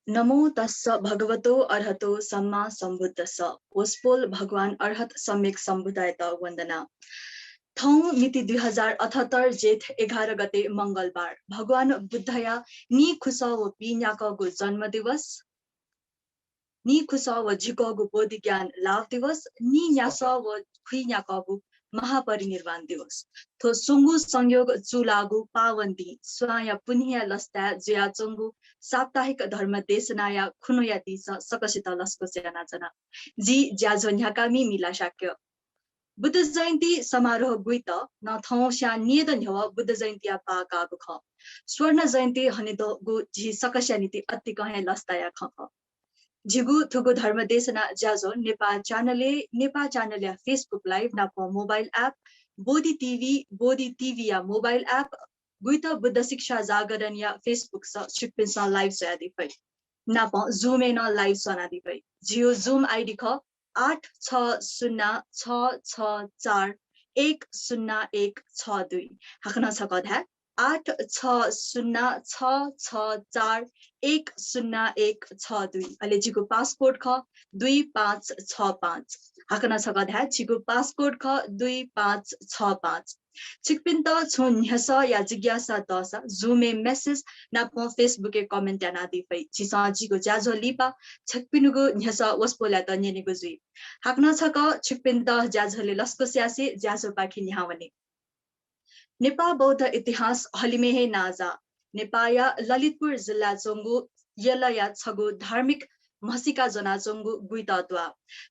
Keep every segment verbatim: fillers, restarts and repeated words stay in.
नमो तस्स भगवतो अरहतो सम्मा सम्बुद्धस्स। वसपोल भगवान अरहत सम्यक सम्बुद्धयात वन्दना। थौं मिति दुई हजार अठहत्तर जेठ एघार गते मंगलबार, भगवान बुद्धया नीखुसः व पीन्याकःगु जन्म दिवस, नीखुसः व झिकःगु बोधि ज्ञान लाभ दिवस, नीन्यासः व खुइन्याकःगु महापरिनिर्वाण दिवस। थ्व स्वंगू संयोग चूलाःगु पावन दिं स्वांया पुन्हिया लसताय् जुयाच्वंगु साप्ताहिक धर्म देशनाया खुन्हुया दिंस सकसित लसकुस यानाच्वना। जि ज्याझ्वः न्ह्याकामि मिला शाक्य। बुद्ध जयन्ती समारोह गुइत नं थौंस्यां निय्दँ न्ह्यवः बुद्ध जयन्तीया पाः काःगु खः। स्वर्ण जयन्ती हनेदुगु झी सकसिया निंतिं अतिकं हे लसताया खँ खः। झीगु थुगु धर्म देशना ज्याझ्वः नेपाः च्यानलय्, नेपाः च्यानलया Facebook live नाप mobile app, बोधि TV, बोधि TVया mobile app, गुइत बुद्ध शिक्षा जागरणया Facebook स छिकपिन्सं live स्वयादी फइ। नाप Zoom-य् नं live स्वनादी फइ। झीगु Zoom ID खः आठ छ शून्य छ छ चार एक शून्य एक छ दुई। हाकनं छकः धाये, आठ छ शून्य छ छ चार एक शून्य एक छ दुई। अले झीगु passcode खः दुई पाँच छ पाँच। हाकनं छकः धाये, झीगु passcode खः दुई पाँच छ पाँच। छिकपिन्त छुं न्ह्यसः या जिज्ञासा दःसा Zoom-य् message नाप Facebook-य् comment यानादी फइ। झीसं झीगु ज्याझ्वः लिपा छिकपिनिगु न्ह्यसः वसपोलयात न्यनेगु जुइ। हाकनं छकः छिकपिन्त ज्याझ्वलय् लसकुस यासें ज्याझ्वःपाखे न्ह्यावने। नेपाः बौद्ध इतिहास हलिमय् हे नांजाः। नेपाःया ललितपुर जिल्लाय् च्वंगु यलया छगू धार्मिक म्हसीका ज्वनाच्वंगु गुइत त्वाः।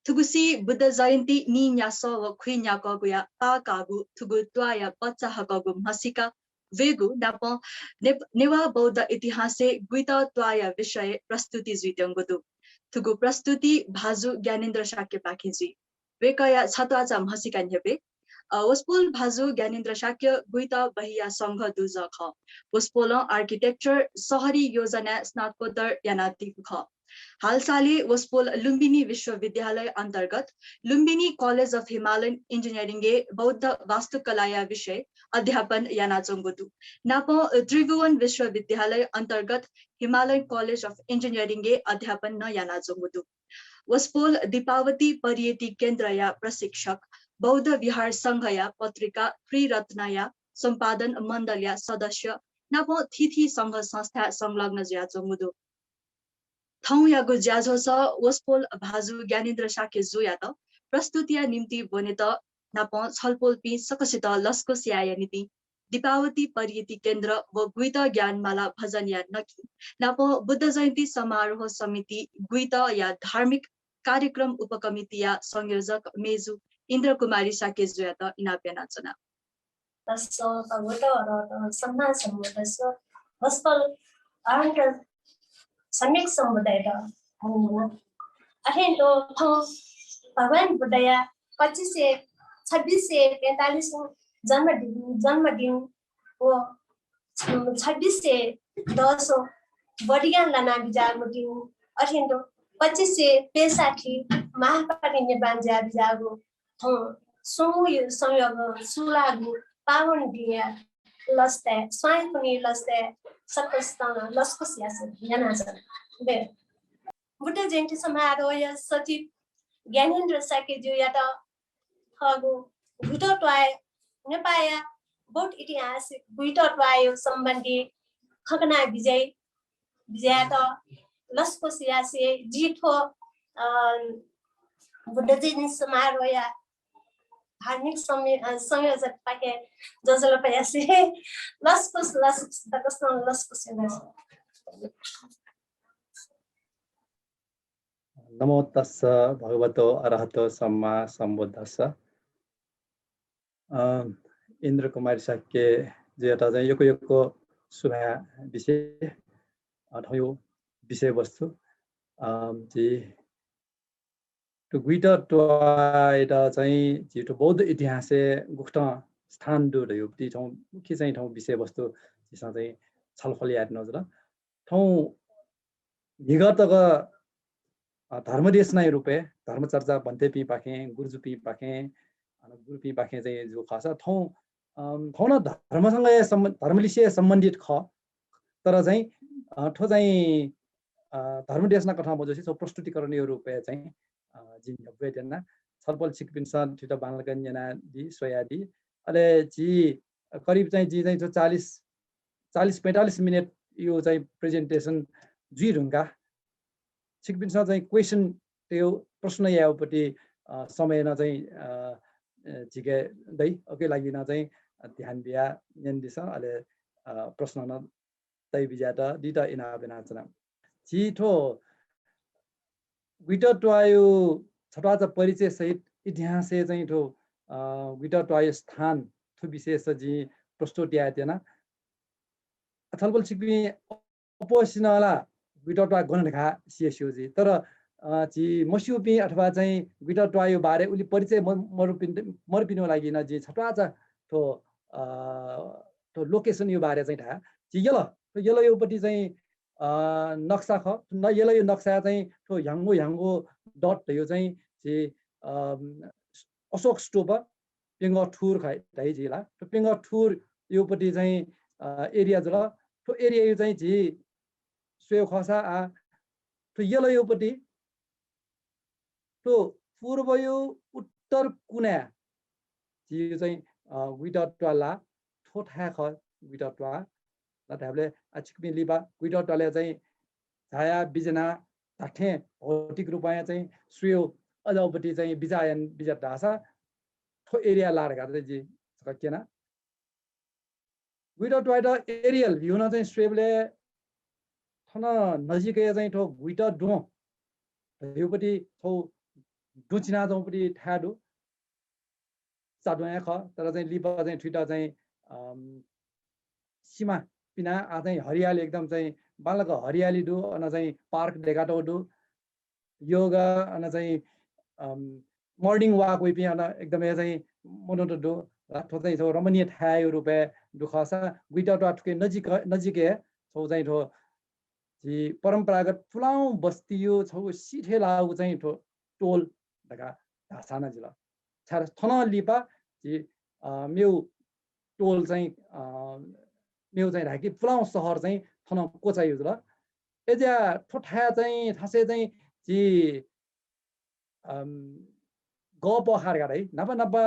थुगुसी बुद्ध जयन्ती नीन्यासः व खुइन्याकःगुया पाः काःगु थुगु त्वाःया बच्चा हकःगु म्हसीका वयेगु नाप ने-, नेवाः बौद्ध इतिहासय् गुइत त्वाःया विषयय् प्रस्तुति जुइत्यंगु दु। थुगु प्रस्तुति भाजु ज्ञानेन्द्र शाक्यपाखें जुइ। वय्कःया छत्वाःचा म्हसीका न्ह्यब्वये। अ, वसपोल भाजु ज्ञानेन्द्र शाक्य गुइत बहिया संघ दुजः खः। वसपोलं architecture, शहरी योजनाय् स्नातकोत्तर यानादीगु खः। हालसालय् वसपोल लुम्बिनी विश्वविद्यालय अन्तर्गत लुम्बिनी College of Himalayan Engineering-य् बौद्ध वास्तुकलाया विषय अध्यापन यानाच्वंगु दु। नाप त्रिभुवन विश्वविद्यालय अन्तर्गत Himalayan College of Engineering-य् अध्यापन नं यानाच्वंगु दु। वसपोल दीपावती परियति केन्द्रया प्रशिक्षक, बौद्ध विहार संघया पत्रिका त्रिरत्नया सम्पादन मण्डलया सदस्य नाप थीथी संघ संस्थाय् संलग्न जुयाच्वंगु दु। थौंयागु ज्याझ्वलय् वसपोल भाजु ज्ञानेन्द्र शाक्यजुयात प्रस्तुतिया निंतिं ब्वनेत नाप छलपोलपिं सकसित लसकुस यायेया निंतिं दीपावती परियति केन्द्र व गुइत ज्ञानमाला भजनया नखि नाप बुद्ध जयन्ती समारोह समिति गुइतया धार्मिक कार्यक्रम उपकमितिया संयोजक मेजु इन्द्रकुमारी शाक्यजुयात इनाप यानाच्वना। तस्स भगवतो अरहतो सम्मा सम्बुद्धस्स। वसपोल अरहन्त सम्यक सम्बुद्धयात वन्दना। अथें तुं थौं भगवान बुद्धया पच्चिस सय, छब्बिस सय पैंतालिस जन्मदिन, जन्मदिन व छब्बिस सय दसौं बोधिज्ञान लाना बिज्याःगु दिं, अथें तुं पच्चिस सय पैंसठ्ठी महापरिनिर्वाण जुया बिज्याःगु थौं स्वंगू संयोग चूलाःगु पावन दिंया लसताय्, स्वांया पुन्हिया लसताय् सकसितं लसकुस यासें यानाच्वना। बुद्ध जयन्ती समारोहया सचिव ज्ञानेन्द्र शाक्यजुयात थःगु गुइत त्वाःया, नेपाःया बौद्ध इतिहास गुइत त्वाःया सम्बन्धी खँ कना बिज्याइ, बिज्यायेत लसकुस यासें जि थ्व, अ, बुद्ध जयन्ती समारोहया धार्मिक संयो-, अ, संयोजकपाखें ज्वजलपा यासें लसकुस, लसकुस, सकसितं लसकुस यानाच्वना। नमो तस्स भगवतो अरहतो सम्मा सम्बुद्धस्स। अ, इन्द्रकुमारी शाक्यजुयात चाहिँ यक्व यक्व सुभाय् बिसें, अ, थौंया विषयवस्तु, अ, झी थ्व गुइत त्वाःयात चाहिँ झी थ्व बौद्ध इतिहासय् गुकथं स्थान दु धयागु थौं मुख्य चाहिँ थौं विषयवस्तु झीसं चाहिँ छलफल यायेत्यनागु जुल। थौं म्हिगः तक, अ, धर्मदेशनाया रूपय् धर्मचर्चा भन्तेपिंपाखें, गुरुजुपिंपाखें, अन गुरुपिंपाखें चाहिँ जूगु खःसा थौं, अम, थौं नं धर्मसँग सम्ब-, धर्मलिसे सम्बन्धित खः। तर चाहिँ, अ, थ्व चाहिँ अ, धर्मदेशना कथं मजुसे छौ प्रस्तुतिकरणयो रूपय् चाहिँ, अ, जिं न्ह्यब्वये त्यना। छलपोल छिकपिन्सं थुइत बांलाक न्यनादी, स्वयादी। अले झी करिब चाहिँ जिं चाहिँ थ्व चालिस, चालिस पैंतालिस मिनेटयो चाहिँ presentation जुइ धुंका। छिकपिन्सं चाहिँ question तयो प्रश्न यायोपति, अ, समय न चाहिँ, अ, अ, झिके दै, ओके लागि न चाहिँ ध्यान बिया न्यन दिसँ, अले, अ, प्रश्न न तय बिज्यात दित इनाप यानाच्वना। झी थ्व गुइत त्वाःयो छत्वाःचा परिचय सहित इतिहासय् चाहिँ थ्व, अ, गुइत त्वाःयो स्थान थ्व विषयस जिं प्रस्तुत याये त्यना। अ, छलपोल छिकपिं अप्वःसिनं ला गुइत त्वाः गन धकाः सिया स्यू जि। तर, अ, झी मस्यूपिं अथवा चाहिँ गुइत त्वाःयो बारे उलि परिचय म-, मरुपिन-, मरुपिनिगु लागि न जिं छत्वाःचा थ्व, अ, थ्व location यो बारे चाहिँ धाये। झी यल, थ्व यलयोपति चाहिँ, अ, नक्सा खः। न यलयो नक्सा चाहिँ थ्व ह्याङ्गो ह्याङ्गो dot धयो चाहिँ झी, अ, अशोक स्तूप प्यंगः थुर खः धाइ झी ला। थ्व प्यंगः थुर योपति चाहिँ, अ, area जुल। थ्व area यो चाहिँ झी स्वये खःसा आ थ्व यलयोपति थ्व पूर्वयो उत्तर कुनाय् झी चाहिँ, अ, गुइत त्वाः ला थ्व थाय् खः गुइत त्वाः। ला धायेबलय् आ छिकपिं लिपा गुइत त्वालय् चाहिँ झाया बिजना धात्थें भौतिक रूपया चाहिँ स्वयो अजाउपति चाहिँ बिचाः यान बिज्यात धाःसा थ्व area ला धकाः चाहिँ जि छकः क्यना। गुइत त्वाःयात aerial view नं चाहिँ स्वयेबलय् थन नजिकय् चाहिँ थ्व गुइत द्वँ धयोपति छौ दुचिना जौपति थाय् दु। चाद्वँ हे खः, तर चाहिँ लिपा चाहिँ थुइत चाहिँ, अम, सिमा पिना आ चाहिँ हरियाली एकदम चाहिँ बांलाक हरियाली दु। अन चाहिँ park देकातौ दु। योगा, अन चाहिँ, अम, morning walk वइपिं अन एकदमै चाहिँ मनोरञ्जन दु। र थ्व चाहिँ छौ रमणीय थाय्‌यो रूपय् दु खःसा गुइत त्वाः थुके नजिक, नजिकय् छौ चाहिँ थ्व झी परम्परागत पुलांगु बस्तीयो छौ सिथय् लाःगु चाहिँ थ्व टोल धकाः धाःसा नं जिल। छाय् थन लिपा झी, अ, मेउ टोल चाहिँ, अ, मेउ चाहिँ धाय्‌कि पुलांगु शहर चाहिँ थन क्वचायु जुल। अय्‌जुया थ्व थाय् चाहिँ थासय् चाहिँ झी, अम, गः पःखाः धकाः धाइ। न्हापा न्हापा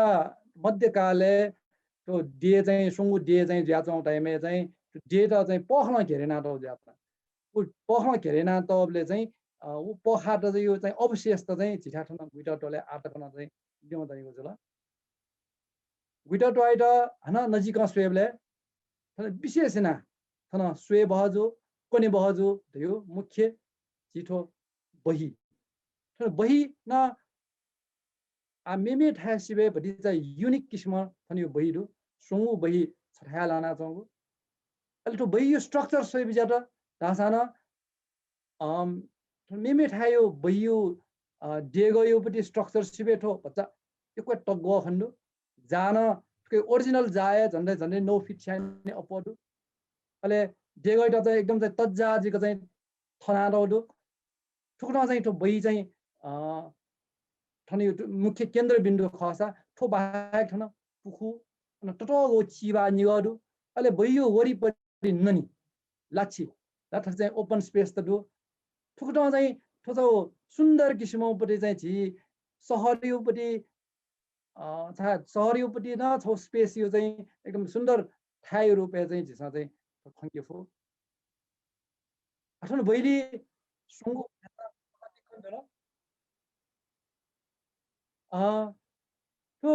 मध्यकालय् थ्व देय् चाहिँ स्वंगू देय् चाहिँ जुयाच्वंगु time-य् चाहिँ थ्व देय्‌त चाहिँ पःखालं घेरे यानातःगु जुयाच्वन। उ पःखालं घेरे यानातःबलय् चाहिँ, अ, उ पःखाःत चाहिँ यो चाहिँ अवशेषत चाहिँ झीथाय् थन गुइत त्वालय् आः तक नं चाहिँ ल्यं दनिगु जुल। गुइत त्वाःयात हानं नजिकं स्वयेबलय् थन विशेष यानाः थन स्वये बहःजू, क्वने बहःजू धयो मुख्य झी थ्व बही। थन बही नं आ मेमे थाय् सिबय् भतिचा unique किसिमं थनयो बही दु। स्वंगू बही छथाय् लानाच्वंगु। अले थ्व बहीयो structure स्वये बिज्यात धाःसा नं, अम, थन मेमे थाय्‌यो बहीयो, अ, देगःयोपति structure सिबय् थ्व भचा यक्व तग्वः खने दु। जा नं थुके original जाय् झन्डै झन्डै नौ feet स्याने अप्वः दु। अले देगःयात चाहिँ एकदम चाहिँ तज्जा जिक चाहिँ थनातःगु दु। थुकथं चाहिँ थ्व बही चाहिँ, अ, थनयो मुख्य केन्द्रबिन्दु खःसा थ्व बाहेक थन पुखू, अन ततःगु चिबा निगः दु। अले बहीयो वरिपरि ननि, लाछि, ला थथे चाहिँ open space त दु। थुकथं चाहिँ थ्व छौ सुन्दर किसिमपति चाहिँ झी शहरयोपति, अ, छा-, शहरयोपति नं छौ space यो चाहिँ एकदम सुन्दर थाय्‌यो रूपय् चाहिँ झीसं चाहिँ खंके फु। अथवा बैली सुंगु, अ, थ्व,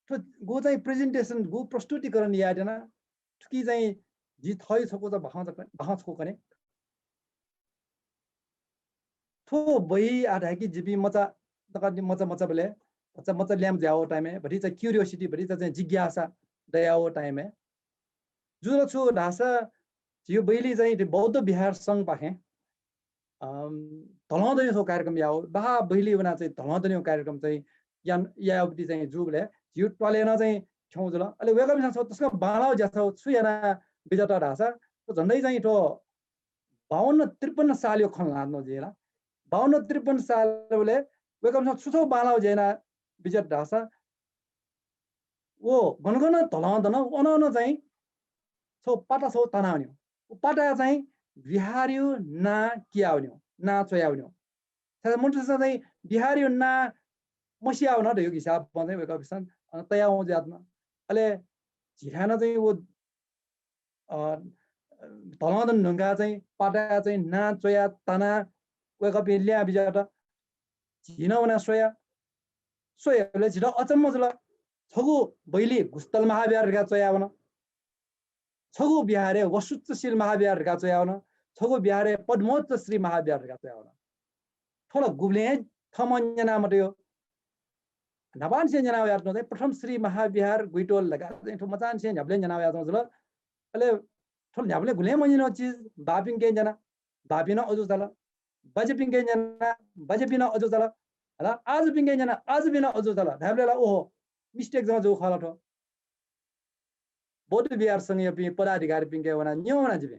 थ्व गु चाहिँ presentation, गु प्रस्तुतिकरण यायेत्यना, थुकी चाहिँ जि थःगु छकू चाहिँ बाखं छकू, बाखं छकू कने। थ्व बही आः धाय्‌कि जिपिं मचा, दकलय् मचा मचाबलय्, मचा, मचा ल्याय्म्ह जुयावःगु time-य्, भतिचा curiosity, भतिचा चाहिँ जिज्ञासा दयावःगु time-य्। जुल छु धाःसा, झीगु बैली चाहिँ थ्व बौद्ध विहार संघपाखें, अम, धलं दनेगु कार्यक्रम यावः, बाखं बैली वना चाहिँ धलं दनेगु कार्यक्रम चाहिँ यान-, यावःपति चाहिँ जूबलय् झीगु त्वालय् नं चाहिँ थ्यंगु जुल। अले वय्‌कःपिन्सं छौ तसकं बांलाःगु ज्या छौ छु याना बिज्यात धाःसा, थ्व झन्डै चाहिँ थ्व बावन्न त्रिपन्न सालयो खँ ल्हानातःगु जुइ ला। बावन्न त्रिपन्न सालबलय् वय्‌कःपिन्सं छु छौ बांलाःगु ज्या याना बिज्यात धाःसा, व गन गन धलं दन, अन अन चाहिँ छौ पाता छौ तानावनेगु। व पाताय् चाहिँ विहारयो नां कियावन्यो, नां च्वयावन्यो। छाय् मन्त्रसं चाहिँ विहारयो नां मसियावन धयो हिसाबं चाहिँ वय्‌कःपिसं, अ, तयावं जुयातन। अले झिथाय् नं चाहिँ व, अ, धलंदन न्हुंका चाहिँ पाताया चाहिँ नां च्वया ताना वय्‌कःपिं ल्यां बिज्यात। झिनं वना स्वया, स्वयाबलय् झित अचम्म जुल। छगू बैली गुस्तल महाविहार धका च्वयावन। छगू विहारय् वसुच्चशील महाविहार धका च्वयावन। छगू विहारय् पद्मोच्च श्री महाविहार धका च्वयावन। थ्व ला गुबलें थमं न्यना मतयो। न्हापांनिसें न्यना वयातन चाहिँ प्रथम श्री महाविहार गुइतोल धका चाहिँ थ्व मचांनिसें न्ह्याबलें न्यना वयातन जुल। अले थ्व न्ह्याबलें गुलें मन्यनो चिज बापिंके न्यना, बापिं नं अजू चाल। बाज्यापिंके न्यना, बाज्यापिं नं अजू चाल। हला, आजुपिंके न्यना, आजुपिं नं अजू चाल। धायेबलय् ला ओहो, mistake जं जू खला थ्व। बौद्ध विहार संघयापिं पदाधिकारीपिंके वना न्यं वना जिपिं।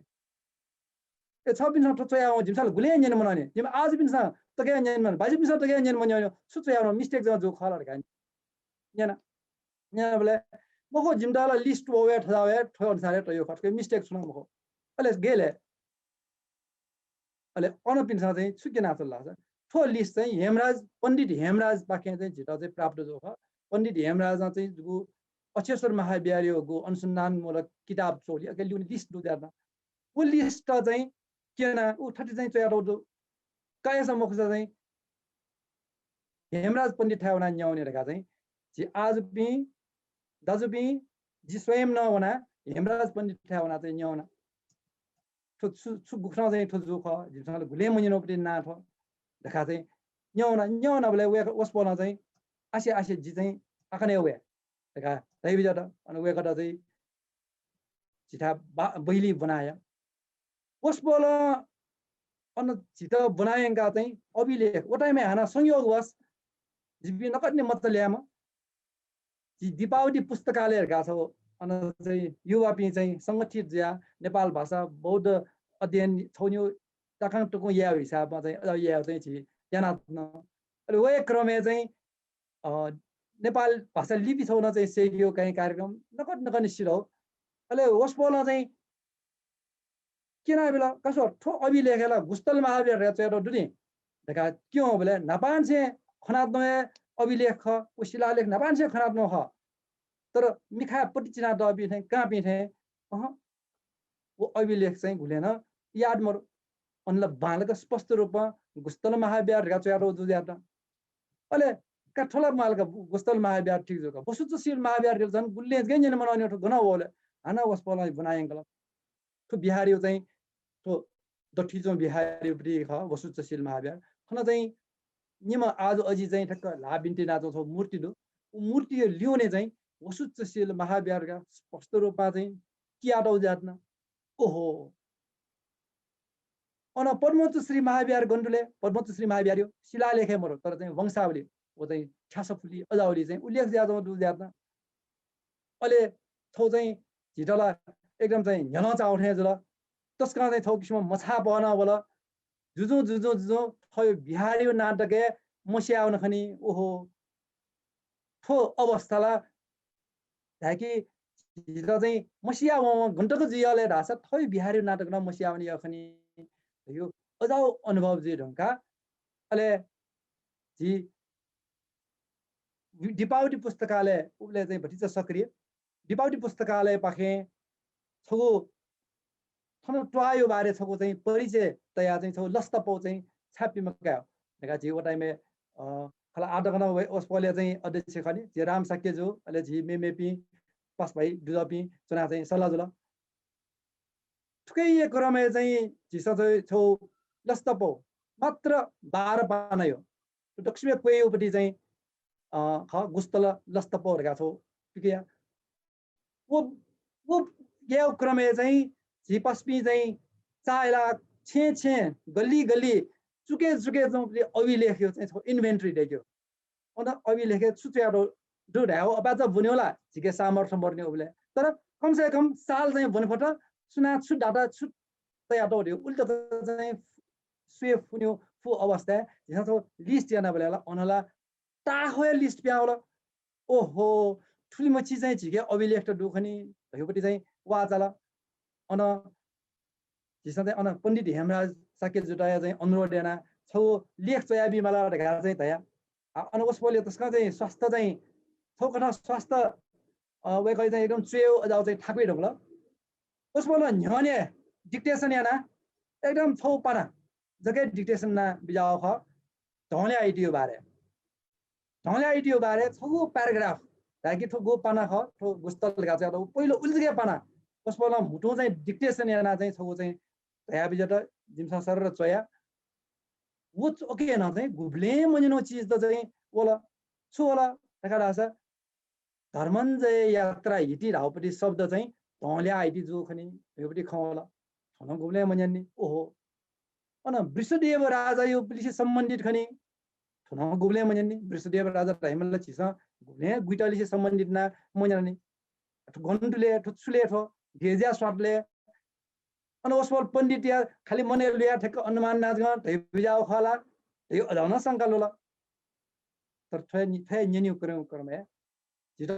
ए, छपिन्सं थ्व च्वयावं जिमिसं ला गुलें न्यने मननि। जिमि आजुपिन्सं तकया न्यने मन, बाज्यापिन्सं तकया न्यने मन्यं, छु च्वयावन, mistake जं जू खला धका न्यना। न्यनाबलय् मखु, जिमित ला list ववे थजावे थ्व अनुसारय् तयो खः, mistake छुं मखु। अले गेले अले अनपिन्सं चाहिँ छु क्यनाच्वन धाःसा, थ्व list चाहिँ हेमराज, पण्डित हेमराजपाखें चाहिँ झीत चाहिँ प्राप्त जू खः। पण्डित हेमराजं चाहिँ जिगु अक्षेश्वर महाविहारयागु अनुसन्धानमूलक किताब च्वली, अके ल्यूने list दु ज्यादा। व list चाहिँ क्यना, उ थथे चाहिँ च्वयातःगु दु। कायेसं मखुसा चाहिँ हेमराज पण्डितथाय् वना न्यंवने धकाः चाहिँ झी आजुपिं, दाजुपिं, जि स्वयं नं वना हेमराज पण्डितथाय् वना चाहिँ न्यंवना। थ्व छु, छु गुखुथं चाहिँ थ्व जू खः, जिमिसं ला गुलें मन्यनोपट्टि नां थ्व धकाः चाहिँ न्यंवना, न्यंवनाबलय् वय्‌कः वसपोलं चाहिँ आसे, आसे जि चाहिँ आखने वये धकाः धयाबिज्यात। अन वय्‌कःत चाहिँ झीथाय् बा-, बैली ब्वनाया। वसपोलं अन झीत ब्वनायंकाः चाहिँ अभिलेख, व time-य् हानं संयोगवश जिपिं नकतिनि मचा ल्याय्म्ह झी दीपावती पुस्तकालय धकाः छगू, अन चाहिँ युवापिं चाहिँ संगठित जुयाः नेपाल भाषा बौद्ध अध्ययन छगू निगू ताकाङ तुकुं यायेगु हिसाबं चाहिँ अझ यायेगु चाहिँ झी यानाच्वन। अले वये क्रमय् चाहिँ, अ, नेपाल भाषा लिपि छगू नं चाहिँ सेकियो काहीं कार्यक्रम नकतिनि नकतिनि सिधौ। अले वसपोलं चाहिँ क्यनाबिल, का स्व, थ्व अभिलेखय् ला गुस्तल महाविहार धकाः च्वयातःगु दु नि धकाः क्यंबलय् न्हापांनिसें खनातःगु हे अभिलेख खः, व शिलालेख न्हापांनिसें खनातःगु खः। तर मिखाय् पति चिनातःपिं थें, कांपिं थें, अहँ, व अभिलेख चाहिँ गुलें नं याद मरु। अन ला बांलाक स्पष्ट रूपं गुस्तल महाविहार धकाः च्वयातःगु जू ज्यात। अले का थ्व ला माल का, गुस्तल महाविहार ठीक जू का, वसुच्चशील महाविहार धकाः झन गुलें जक न्यने मनंनिगु, थ्व गन वःले। हानं वसपोलं ब्वना यंकल। थ्व विहारयो चाहिँ थ्व दथुइच्वंगु विहारयोपट्टि खः, वसुच्चशील महाविहार। थन चाहिँ निम्ह आजु अजि चाहिँ ठ्याक्क ल्हाः बिन्ति यानाच्वंगु छगू मूर्ति दु। उ मूर्तियो ल्यूने चाहिँ वसुच्चशील महाविहार धकाः स्पष्ट रूपमा चाहिँ कियातःगु ज्यात नं। ओहो। अन पद्मोच्च श्री महाविहार गन दु ले, पद्मोच्च श्री महाविहारयो शिलालेख हे मरु, तर चाहिँ वंशावली, व चाहिँ छ्यासफुलि, अजावलि चाहिँ उल्लेख जुयाच्वंगु दु ज्यात नं। अले छगू चाहिँ झीत ला एकदम चाहिँ न्ह्यलं चाःगु थें जुल। तसकं चाहिँ छगू किसिमं मछाःपहः नं वल। जुजुं, जुजुं, जुजुं थ्वयो विहारयो नां तक हे मसियावन खनी। ओहो, थ्व अवस्था ला धाय्‌कि झीत चाहिँ मसियावं गन तक जुइ ले धाःसा थ्वयो विहारयो नां तक नं मसियावन खनी धयो अजाव अनुभव जुइ धुंकाः। अले झी दीपावती पुस्तकालय उबलय् चाहिँ भतिचा सक्रिय। दीपावती पुस्तकालयपाखें छगू थन त्वाःयो बारे छगू चाहिँ परिचय तयाः चाहिँ छगू लसतापौ चाहिँ छाय् पिमकायेगु धकाः झी व time-य्, अ, खला आः तक नं व-, वसपोलया चाहिँ अध्यक्ष खनी, झी राम शाक्य जु, अले झी मेमेपिं पासा भाइ दुजःपिं च्वनाः चाहिँ सल्लाह जुल। थुकिया क्रमय् चाहिँ झीसं चाहिँ छगू लसतापौ मात्र बाह्र पानायो दक्वसिबय् क्वय्‌योपट्टि चाहिँ, अ, खः, गुस्तल लसतापौ धकाः छगू पिकया। व, व यायेगु क्रमय् चाहिँ झी पासापिं चाहिँ चाःहिला छेँ छेँ, गल्ली गल्ली, चुकय् चुकय् च्वंपिं अभिलेखयो चाहिँ छगू inventory दय्‌क्यू। अन अभिलेखय् छु च्वयातःगु दु धायेगु अपाय्‌चा ब्वनेगु ला झीके सामर्थ्य मदुनि उबलय्। तर कम से कम साल चाहिँ ब्वने फत, सुनां छु data छु तयातःगु दु, उलि तक चाहिँ स्वये फुनेगु फु अवस्थाय् झीसं छगू list यानाबलय् ला अन ला ताःख्वया list पिहां वल। ओहो, थुलिमछि चाहिँ झीके अभिलेखत दु खनी धयोपट्टि चाहिँ वाः चाल। अन झीसं चाहिँ अन पण्डित हेमराज शाक्यजुयात चाहिँ अनुरोध याना छगू लेख च्वयाबी माला धकाः चाहिँ धया। आ, अन वसपोलया तसकं चाहिँ स्वास्थ्य चाहिँ थौकथं स्वास्थ्य, अ, वय्कः चाहिँ एकदम च्वय् अजाउ चाहिँ थाकुइ धुंकल। वसपोलं न्ह्यःने dictation याना एकदम छगू पाना जक dictation याना बिज्याः खः। धौंल्या आइटीयो बारे। धौंल्या आइटीयो बारे छगू paragraph धाकि थ्व गु पाना खः, थ्व गुस्ता धकाः चाहिँ पहिलो उलि जक पाना वसपोलं म्हुतुं चाहिँ dictation याना चाहिँ छगू चाहिँ धया बिज्यात। जिमिसं सरर च्वया। व च-, OK नं चाहिँ गुबलें मन्यनु चिज त चाहिँ वल। छु वल धकाः धाःसा धर्मञ्जय यात्रा हिति धाउपट्टि शब्द चाहिँ धौंल्या आइटी जू खनी, धैउपट्टि खँ वल। थन गुबलें मन्यन्नी। ओहो, अन वृषदेव राजायुपलिसे सम्बन्धित खनी। थन गुबलें मन्यन्नी। वृषदेव राजा धाइमला झीसं गुबलें गुइतलिसे सम्बन्धित ना मन्यन्नी। थ्व गन तुले, थ्व छु ले, थ्व धेज्या स्वात ले। अन वसपोल पण्डितया खालि मनय् लुया ठ्याक्क अनुमान नाचगं धै बिज्याः खः ला, धै अजाउ नं शंका लुल। तर थ्वय् नि-, थ्वय् न्यनेगु क्रम, क्रमय् झीत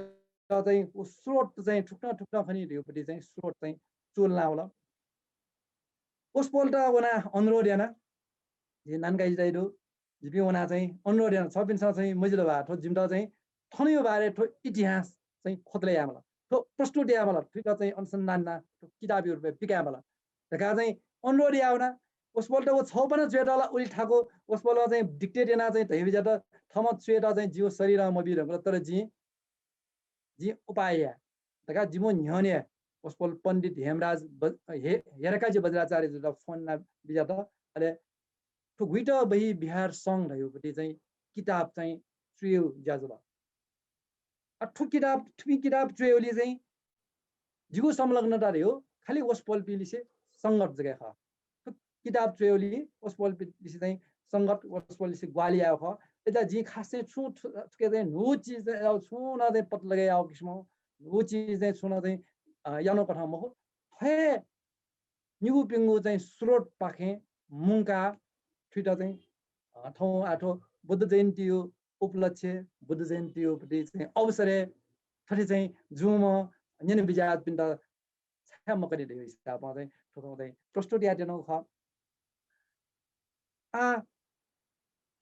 चाहिँ व स्रोत चाहिँ थुकथं थुकथं खनी धैउपट्टि चाहिँ स्रोत चाहिँ चूलाना वल। वसपोलत वना अनुरोध याना, झी नानकाजी दाइ दु, जिपिं वना चाहिँ अनुरोध याना, छपिन्सं चाहिँ मजिल बा, थ्व जिमित चाहिँ थनयो बारे थ्व इतिहास चाहिँ खोतले यायेमाल, थ्व प्रस्तुत यायेमाल, थुइत चाहिँ अनुसन्धान याना थ्व किताबयो रुपय् पिकायेमाल धकाः चाहिँ अनुरोध याः वना। वसपोलत व छगू पाना च्वयेत ला उलि थाकु। वसपोलं चाहिँ dictate याना चाहिँ धै बिज्यात, थःम्हं च्वयेत चाहिँ जिगु शरीरं मबी धुंकल, तर जिं, जिं उपाय याये धकाः जिमिगु न्ह्यःने वसपोल पण्डित हेमराज ब-, हे-, हेरकाजी वज्राचार्यजुयात फोन याना बिज्यात। अले थ्व गुइत बही विहार संघ धैउपट्टि चाहिँ किताब चाहिँ च्वयेगु ज्या जुल। आ, थ्व किताब, थुपिं किताब च्वयेगुलिं चाहिँ जिगु संलग्नता धैउ खालि वसपोलपिंलिसे संगत जक हे खः। थ्व किताब च्वयेगुलिं वसपोलपिंलिसे चाहिँ संगत, वसपोललिसे ग्वाहालि यायेगु खः। अय्‌सा जिं खास चाहिँ छुं थु-, थुके चाहिँ न्हू चिज चाहिँ याः, छुं नं चाहिँ पत्ता लगय् याःगु किसिमं न्हू चिज चाहिँ छुं नं चाहिँ, अ, यानागु कथं मखु। थ्व हे निगू प्यंगू चाहिँ स्रोतपाखें मुंकाः थुइत चाहिँ, अ, थौं आः थ्व बुद्ध जयन्तीयो उपलक्ष्य, बुद्ध जयन्तीयोपट्टि चाहिँ अवसरय् थथे चाहिँ जूम्ह न्यने बिज्याःपिन्त छाय् मखनी धैगु हिसाबं चाहिँ थ्व खँ चाहिँ प्रस्तुत यायेत्यनागु खः। आ,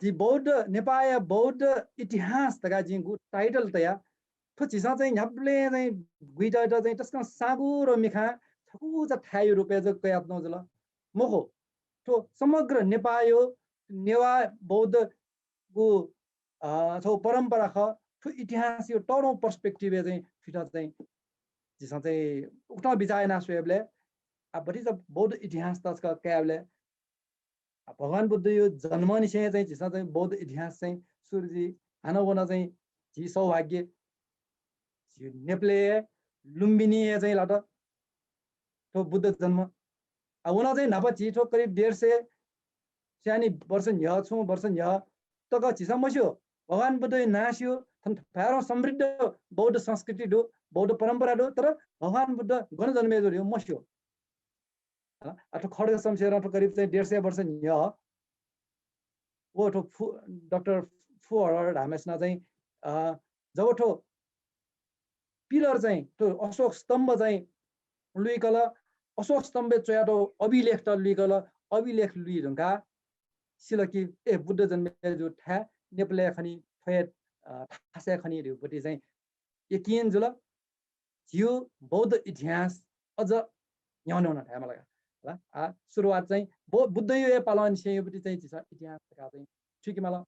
झी बौद्ध, नेपाःया बौद्ध इतिहास धकाः जिं गु title तया, थ्व झीसं चाहिँ न्ह्याबलें चाहिँ गुइतय्त चाहिँ तसकं साँगुरो मिखां छकूचा थाय्‌यो रुपय् जक कयातःगु जुल। मखु, थ्व समग्र नेपाःयो नेवाः बौद्ध गु, अ, छगू परम्परा खः। थ्व इतिहासयो तःधंगु perspective-य् चाहिँ थुइत चाहिँ झीसं चाहिँ उकथं बिचाः याना स्वयेबलय् आ, भतिचा बौद्ध इतिहास तसकं कयाबलय् आ, भगवान बुद्धयो जन्मनिसें चाहिँ झीसं चाहिँ बौद्ध इतिहास चाहिँ सुरु जुइ। हानं व नं चाहिँ झी सौभाग्य, झी नेपालय् लुम्बिनीय् चाहिँ लात थ्व बुद्ध जन्म। आ, व नं चाहिँ न्हापा झी थ्व करिब डेढ सय स्यानी वर्ष न्ह्यः, छुं वर्ष न्ह्यः तक झीसं मस्यू। भगवान बुद्धयो नां स्यू, थन भाय्‌धं समृद्ध बौद्ध संस्कृति दु, बौद्ध परम्परा दु, तर भगवान बुद्ध गन जन्मे जुल धैगु मस्यू। अ, थ्व खड्ग शमशेरं थ्व करिब चाहिँ डेढ सय वर्ष न्ह्यः व थ्व फु-, डाक्टर फुहर धाःम्हय्‌सिनं चाहिँ, अ, जब थ्व pillar चाहिँ, थ्व अशोक स्तम्भ चाहिँ लुइकल, अशोक स्तम्भय् च्वयातःगु अभिलेखत लुइकल, अभिलेख लुइ धुंकाः सिल कि, ए, बुद्ध जन्मे जूगु थाय् नेपालय् खनी, थ्व हे, अ, थासय् खनी धैगुपट्टि चाहिँ यकिन जुल। झीयो बौद्ध इतिहास अझ न्ह्यःने वन धायेमाल का। हला, आ, सुरुवात चाहिँ बौ-, बुद्धयो हे पालंनिसें योपट्टि चाहिँ झीसं इतिहास धकाः चाहिँ थुइकेमाल।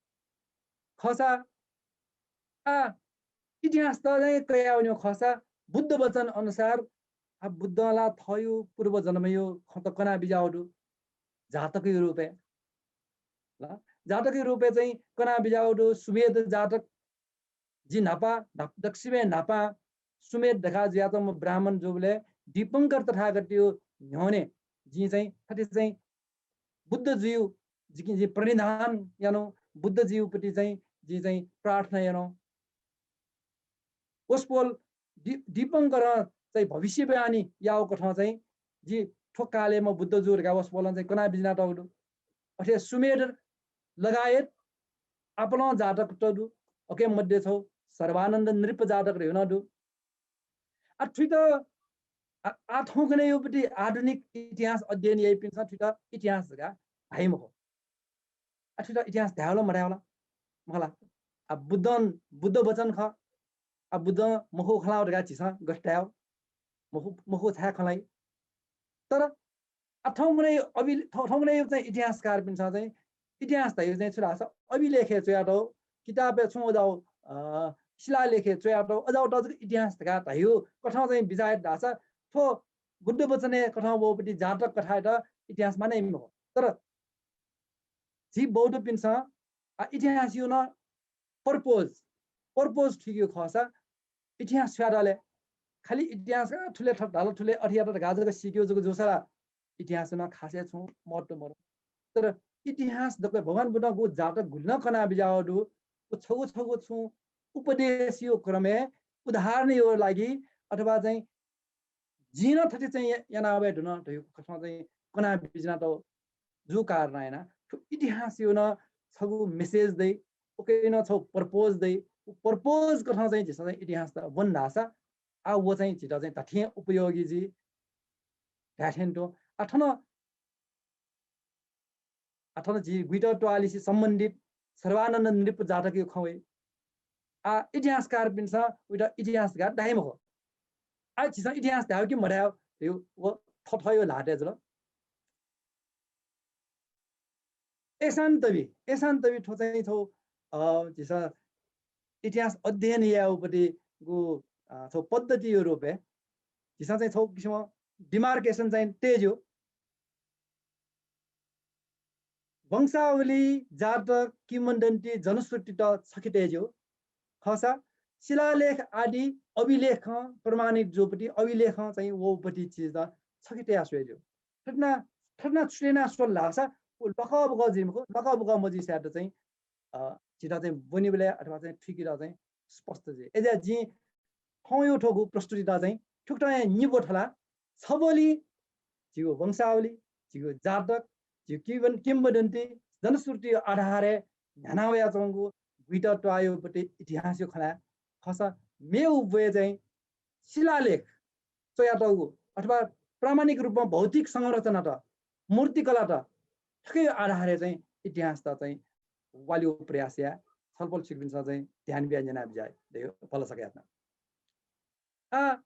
खःसा, आ, इतिहासत चाहिँ कयावनेगु खःसा बुद्ध वचन अनुसार, आ, बुद्धं ला थःयो पूर्वजन्मयो खँत कना बिज्याःगु दु, जातकयो रुपय्। ल, जातकयो रुपय् चाहिँ कना बिज्याःगु दु, सुमेध जातक। जि न्हापा, न्हाप-, दक्वसिबय् न्हापा सुमेध धकाः जुयाच्वंम्ह ब्राह्मण जूबलय् दीपंकर तथागतयो न्ह्यःने जिं चाहिँ थथे चाहिँ बुद्ध जुइगु, जिकिं जिं प्रणिधान यानागु, बुद्ध जुइगुपट्टि चाहिँ जिं चाहिँ प्रार्थना यानागु। वसपोल दि-, दीपंकरं चाहिँ भविष्यवाणी याःगु कथं चाहिँ जि थ्व कालय् म बुद्ध जू धकाः वसपोलं चाहिँ कना बिज्यानातःगु दु। अथे सुमेध लगायत आपालं जातकत दु। अके मध्ये छगू सर्वानन्द नृप जातक धैगु नं दु। आ, थुइत आ, आ थौंकन्हय्‌योपट्टि आधुनिक इतिहास अध्ययन याइपिन्सं थुइत इतिहास धकाः धाइ मखु। आ थुइत इतिहास धायेवल मधायेवल? मखला। आ बुद्धं, बुद्ध वचन खः। आ बुद्धं मखु खँ ल्हाः धकाः झीसं गथे धायेव? मखु, मखु छाय् खँ ल्हाइ? तर आ थौंकन्हय् अभि-, थौ-, थौंकन्हय् चाहिँ इतिहासकारपिन्सं चाहिँ इतिहास धाइगु चाहिँ छु धाःसा अभिलेखय् च्वयातःगु, किताबय् छुं अजाउ, अ, शिलालेखय् च्वयातःगु, अजाउत जक इतिहास धकाः धाइगु कथं चाहिँ बिचाः यात धाःसा थ्व बुद्ध वचनय् कथं वःपट्टि जातक कथायात इतिहास माने मखु। तर झी बौद्धपिन्सं, आ, इतिहासया नं purpose, purpose थुइकेगु खःसा इतिहास छु यात ले? खालि इतिहास, आ, थुलि थथे धाल, थुलि अथे यात धकाः जक सीकेगु जक जूसा ला इतिहासया नं खासय् छुं महत्व मदु। तर इतिहास दक्व भगवान बुद्धं गु जातक गुलि नं कना बिज्याःगु दु, व छगू छगू छुं उपदेशया क्रमय् उदाहरणया लागि अथवा चाहिँ जिं नं थथे चाहिँ या-, याना वये धुन धइगु कथं चाहिँ कना बिज्यानातःगु जूगु कारणं यानाः थ्व इतिहासया नं छगू message दइ, उकिया नं छगू purpose दइ। उ purpose कथं चाहिँ झीसं चाहिँ इतिहासयात ब्वन धाःसा आ व चाहिँ झीत चाहिँ धात्थें उपयोगी जुइ धाये थें तुं। आ थन आ थन झी गुइत त्वाःलिसे सम्बन्धित सर्वानन्द नृप जातकया खँ वइ। आ इतिहासकारपिन्सं उइत इतिहास धकाः धाइ मखु। आ झीसं इतिहास धायेगु कि मधायेगु धइगु व थःथःगु ल्हातय् जुल। एसान्तवि, एसान्तवि थ्व चाहिँ छगू, अ, झीसं इतिहास अध्ययन यायेगुपट्टि गु, अ, छगू पद्धतिया रूपय् झीसं चाहिँ छगू किसिमं demarcation चाहिँ तये ज्यू। वंशावली, जातक, किंवदन्ती, जनश्रुतित छखे तये ज्यू। खःसा शिलालेख आदि अभिलेखं प्रमाणित जूपट्टि, अभिलेखं चाहिँ वःपट्टि चिजत छखे तया स्वये ज्यू। थथे याना, थथे याना छुटे याना स्वल धाःसा व लकबक जुइ मखु, लकबक मजुइसाय्‌त चाहिँ, अ, झीत चाहिँ ब्वनीबलय् अथवा चाहिँ थुइकेत चाहिँ स्पष्ट जुइ। अय्‌जुयाः जिं थौंया थ्व गु प्रस्तुतित चाहिँ थुकथं हे निब्व थला। छबलय् झीगु वंशावली, झीगु जातक, झीगु किंव-, किंवदन्ती, जनश्रुतिया आधारय् न्ह्याना वयाच्वंगु गुइत त्वाःयापट्टि इतिहासया खँ ल्हाये। खःसा मेगु ब्वय् चाहिँ शिलालेख च्वयातःगु अथवा प्रामाणिक रूपमा भौतिक संरचनात, मूर्तिकलात, थुकिया आधारय् चाहिँ इतिहासत चाहिँ वालेगु प्रयास याये। छलपोल छिकपिन्सं चाहिँ ध्यान बियाः न्यना बिज्याये धइगु भलसा कयाच्वना। आ,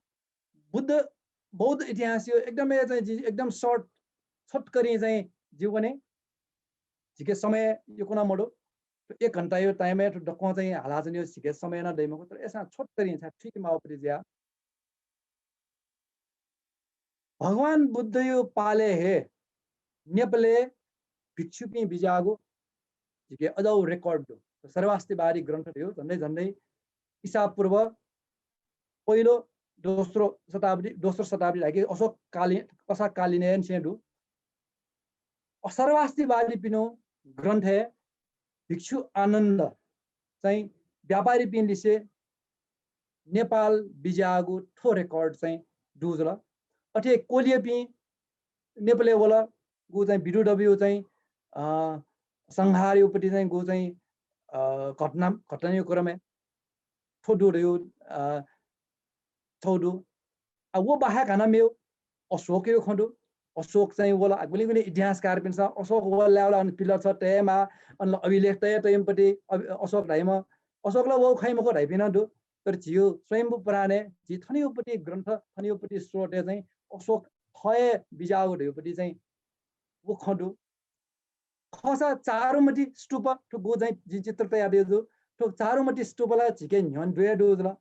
बुद्ध, बौद्ध इतिहासया एकदमै चाहिँ जि एकदम short, छोटकरीं चाहिँ जि वने। झीके समय यक्व नं मदु। एक घण्टाया time-य् थ्व दक्वं चाहिँ हालाच्वनेगु झीके समय नं दइ मखु, तर अय्‌सां छोटकरीं छाय् थुइके माःगुपट्टि जुया। भगवान बुद्धया पालय् हे नेपालय् भिक्षुपिं बिज्याःगु झीके अजाउ record दु। सर्वास्तिवादी ग्रन्थ धइगु झन्डै झन्डै ईसापूर्व पहिलो, दोस्रो शताब्दी, दोस्रो शताब्दी धाइके अशोककालीन, अशोककालीनय् निसें दु। अ, सर्वास्तिवादीपिनिगु ग्रन्थय् भिक्षु आनन्द चाहिँ व्यापारीपिं लिसे नेपाल बिज्याःगु थ्व record चाहिँ दु जुल। अथे कोलियापिं नेपालय् वल, गु चाहिँ विदुर दबुया चाहिँ, अ, संहारयापट्टि चाहिँ गु चाहिँ, अ, घटना, घटनाया क्रमय् थ्व दु धइगु, अ, छगू दु। आ, व बाहेक हानं मेगु अशोकया खँ दु। अशोक चाहिँ वल, आ, गुलिं गुलिं इतिहासकारपिन्सं अशोक वल धायेवल, अन pillar छ तयेमाः, अन ला अभिलेख तये तयेमाःपट्टि अभि-, अशोक धाइम्ह, अशोक ला वःगु खइ मखु धाइपिं नं दु। तर झीगु स्वयम्भू पुराणय् झी थनयापट्टि ग्रन्थ, थनयापट्टि स्रोतय् चाहिँ अशोक थः हे बिज्याःगु धइगुपट्टि चाहिँ व खँ दु। खःसा चारुमति स्तूप, थ्व गु चाहिँ जिं चित्र तयातयागु दु। थ्व चारुमति स्तूप ला झीके न्ह्यःने दुया दु जुल।